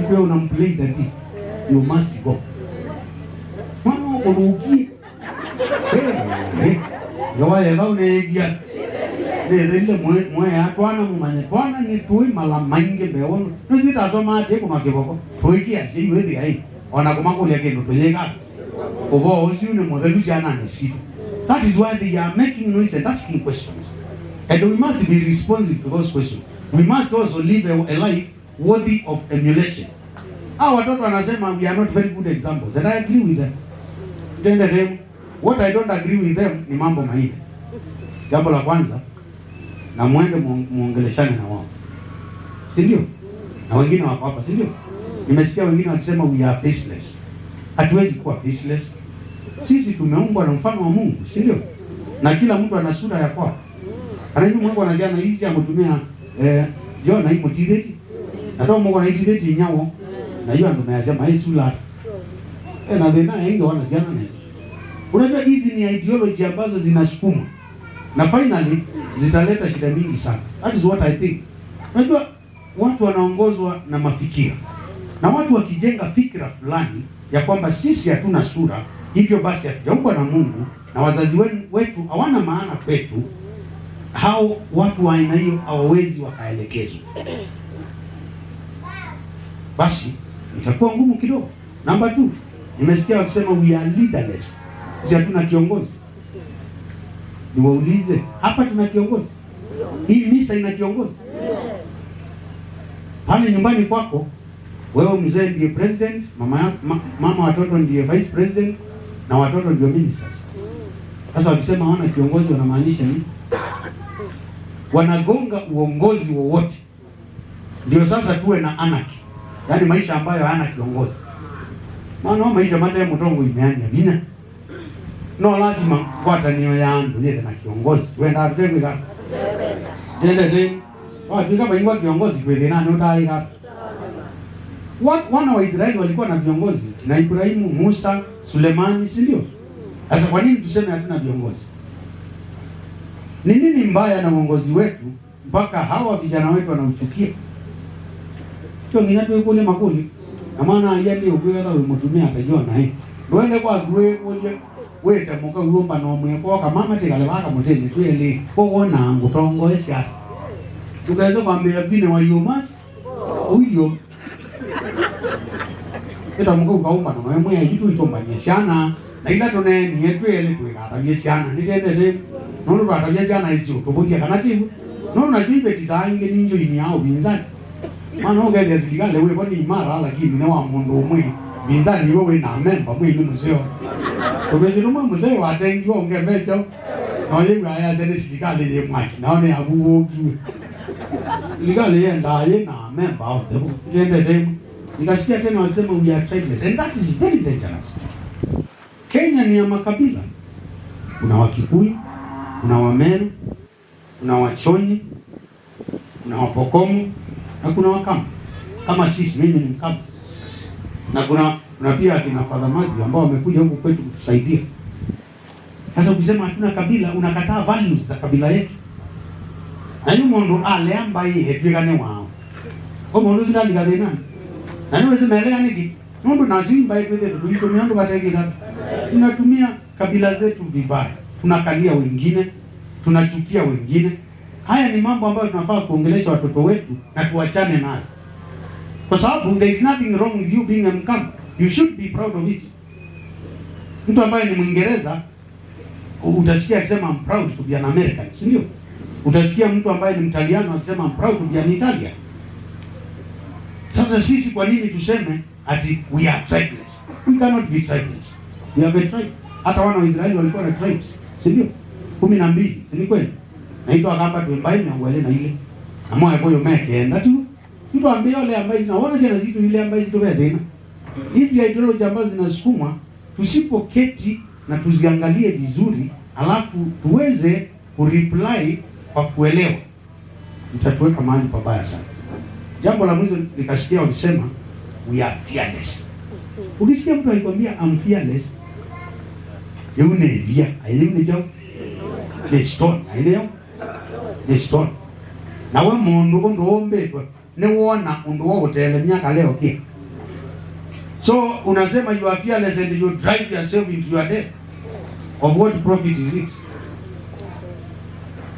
Ikwĩa una play daddy. You must go. Mwana ũkũthũkie. Hey, hey. Ngewa yeva ũneekia. Nĩthelile mwe-, mwea twana mũmanye. Twana nĩ tũĩ mala maingĩ mbee wonu. Nĩsitasomaa atĩ kũnwa kĩvoko. Tũĩkĩasya iwĩthĩa ĩ. Ona kũmakũlya kĩndũ tũyĩka. Ũvoo ũsu nĩ mũthelu syananĩ sitũ. That is why they are making noise and asking questions. And we must be responsive to those questions. We must also live a, a life worthy of emulation. Hawa watoto wanasema we are not very good examples, and I agree with them. Tende them. What I don't agree with them ni mambo manne. Jambo la kwanza, na mwende muong-, muongeleshane na wao. Si ndio? Na wengine wako hapa, si ndio? Nimesikia wengine wakisema we are faceless. Hatuwezi kuwa faceless. Sisi tumeumbwa na mfano wa Mungu, si ndio? Na kila mtu ana sura ya kwao. Kana nyinyi mwako na jana hizi ya kutumia, eh, Jona hii mutitheti. Na to mwako na ititheti nyawo. Na hiyo ndo nasema hii sura. Eh, na thina inge wana siana nesa. Unajua hizi ni ideology ambazo zinasukumwa. Na finally, zitaleta shida mingi sana. That is what I think. Unajua, watu wanaongozwa na mafikira. Na watu wakijenga fikira fulani ya kwamba sisi hatuna sura, hivyo basi hatujaumbwa na Mungu, na wazazi wen-, wetu hawana maana kwetu, hao watu wa aina hiyo hawawezi wakaelekezwa. Basi, itakuwa ngumu kidogo. Number two, nimesikia wakisema we are leaderless. Sisi hatuna kiongozi. Niwaulize, hapa tuna kiongozi? Hii misa ina kiongozi? Pale nyumbani kwako, wewe mzee ndiye president, mama ya-, ma-, mama watoto ndiye vice president, na watoto ndio ministers. Sasa wakisema hawana kiongozi wanamaanisha nini? Wanagonga uongozi wowote. Ndio sasa tuwe na anarchy. Yaani maisha ambayo hayana kiongozi. Maana o maisha mate mũtongoi meania vinya. No lazima ngwatanĩo ya andũ yĩthe na kiongozi. Twendaa tũtekwĩka. Ndendete. Watwĩka vaingwa kiongozi twĩ thĩnanĩ ũtaaĩka. Wa-, wana wa Israeli walikuwa na viongozi, na Ibrahimu, Musa, Sulemani, si ndio? Sasa kwa nini tuseme hatuna viongozi? Ni nini mbaya na uongozi wetu mpaka hawa vijana wetu wanauchukia? Kyo nginya twĩkũlye makũlyo. Na mwana aia nĩ ũkwĩwetha wĩ mũtumĩa atajua naĩ. Ndwende kwaku wĩkũlye wĩte mũka uomba no mwĩko kamama tĩkale vaka mũtĩnĩ twĩlĩ. Ũwona ngũtongoesya. Ndũkese kwambĩa kwine wa you must. Ũilyo. Ĩta mũka ũkaũmba no mwĩa itũ itũmbany'e syana. Na ila tũneenie twĩ elĩ tũikatavye syana, nĩtendete, nũndũ twatavya syana isu tũvũthya kana tiw'o. Nũndũ nakyo iveti saa ingĩ nĩ njoini ya ũvinzani. Mana ũkethĩa silikalĩ wĩvo nĩ imara, lakini nĩ wa mũndũ ũmwe. Vinzani iwe wĩ na memba mwĩ nĩ mũseo. Tũvĩsĩ tũmwe mũseo watengiwe ũngemekyaũ. Na ũyĩw'a ayasya nĩ silikalĩ yĩ mwaki, nao nĩ avuvũkiwe. Silikalĩ yendaa yĩ na memba onthe vo. Nĩtendete ĩmwe. Nikasikia tena wakisema we are tribeless, and that is very dangerous. Kenya ni ya makabila. Kuna Wakikuyu, kuna Wameru, kuna Wachoni, kuna Wapokomo, na kuna Wakamba. Kama sisi, mimi ni Mkamba. Na kuna, kuna pia akina Father Matthew ambao wamekuja huku kwetu kutusaidia. Sasa ukisema hatuna kabila, unakataa values za kabila yetu. Na yu mũndũ alea mbaĩ etw'ĩka nĩ wao. Ko mũndũ ũsu ndalika thĩnanĩ. Na nĩwĩsĩ melea nĩkĩ? Nũndũ nasyo imbaĩ twĩthĩtwe tũitumĩa ũndũ vatekĩka. Tunatumia kabila zetu vibaya. Tunakalia wengine, tunachukia wengine. Haya ni mambo ambayo tunafaa kuongelesha watoto wetu na tuachane nayo. Kwa sababu there is nothing wrong with you being a Mkamba. You should be proud of it. Mtu ambaye ni Mwingereza, utasikia akisema, "I'm proud to be an American," si ndio? Utasikia mtu ambaye ni Mtaliano akisema, "I'm proud to be an Italian." Sasa sisi kwa nini tuseme ati we are tribeless? We cannot be tribeless. We have a tribe. Hata wana wa Israeli walikuwa na tribes, si ndio? Kumi na mbili, si ni kweli? Na itũ Akamba twĩ mbaĩ mĩongo ĩlĩ na ilĩ. Namo Akũyũ me kenda tu. Mtu ambie ole ambaye zina, wana syana zitũ ile ambaye zitũ ve thĩna. Hizi ideology ambazo zinasukumwa, tusipoketi na tuziangalie vizuri, alafu tuweze kureply kwa kuelewa, zitatuweka mahali pabaya sana. Jambo la mwisho nikasikia wakisema, "We are fearless." Ukisikia mtu akikwambia, "I'm fearless," yeu nĩ ĩvia, yeu nĩ kyaũ? Nĩ stone, aineo? Nĩ stone. Nawe mũndũ ũndũ ũmbĩtwe, nĩwona ũndũ wa ũtelemya kaleo kĩ. So unasema you are fearless and you drive yourself into your death. Of what profit is it?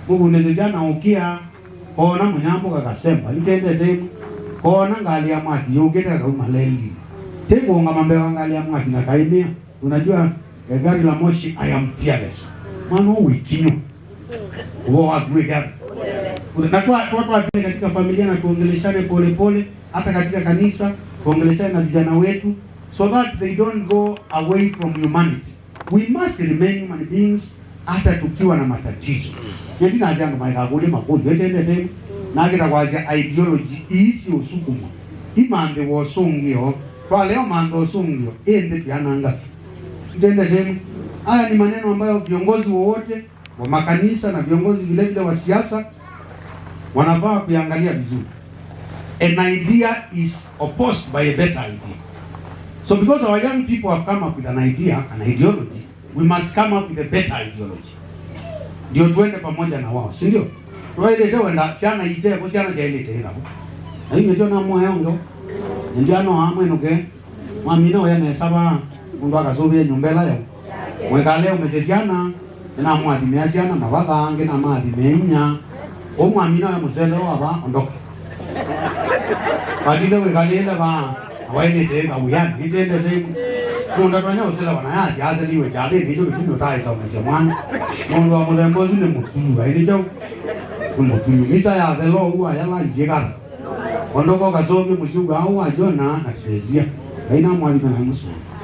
Mũvundĩsĩ syana ũkĩa, koona mũnyambũ kakasemba, itendete ĩmwe. Koona ngalĩ ya mwaki yũkĩte kakauma leli. Tĩkũũngama mbee wa ngalĩ ya mwaki na kaimĩa. Unajua, eh, gari la moshi, I am fearless. Mwana ũũ wĩkinyũ. Ũvoo waku wĩ gari. Na twa, twa, twa, katika familia na tuongeleshane pole pole, hata katika kanisa, tuongeleshane na vijana wetu, so that they don't go away from humanity. We must remain human beings, hata tukiwa na matatizo. Nĩndĩ nasya andũ maĩkakũlye makũlyo, ĩtendete, nakĩta kwasya ideology ii siũsukumwa. Imanthĩwa ũsũngĩo, twalea mantha ũsũngĩo, ĩndĩ tũyananga vyũ. Itendete, haya ni maneno ambayo viongozi wowote wa makanisa na viongozi vile vile wa siasa wanafaa kuiangalia vizuri. An idea is opposed by a better idea. So because our young people have come up with an idea, an ideology, we must come up with a better ideology. Ndio tuende pamoja na wao, si ndio? Twaĩlĩte wenda syana itevo, syana syaĩlĩte ĩthavo. Na yu nĩtyo namũaongo. Nĩndya no amwĩnũke, mwamina ũya nesa vaa, mũndũ akasũvĩe nyũmba ĩla yau. Mwĩkale ũmesye syana, nĩnamũathimĩa syana mavatha, angĩ namathimĩa inya. Ũu mwamina ũya mũsele wa vaa, ondoka. Valile wĩkalĩle vaa, na waĩlĩte ĩka wĩanĩ, nĩtendete ĩmwe. Mũndũ atonya ũselewa na yasya aseliwe kyathĩnĩ, nĩkyo kĩtumi ũtaaĩsa ũmesya mwana. Mũndũ wa mũthemba ũsu nĩ mũtulu, aĩ nĩ kyaũ? Nĩ mũtulu. Misa yathela ũu waya lanji ĩkala. Ondoka ũkasũvye mũsyĩ wa Jona na Teresia. Ngai namũathime na mũsũvye.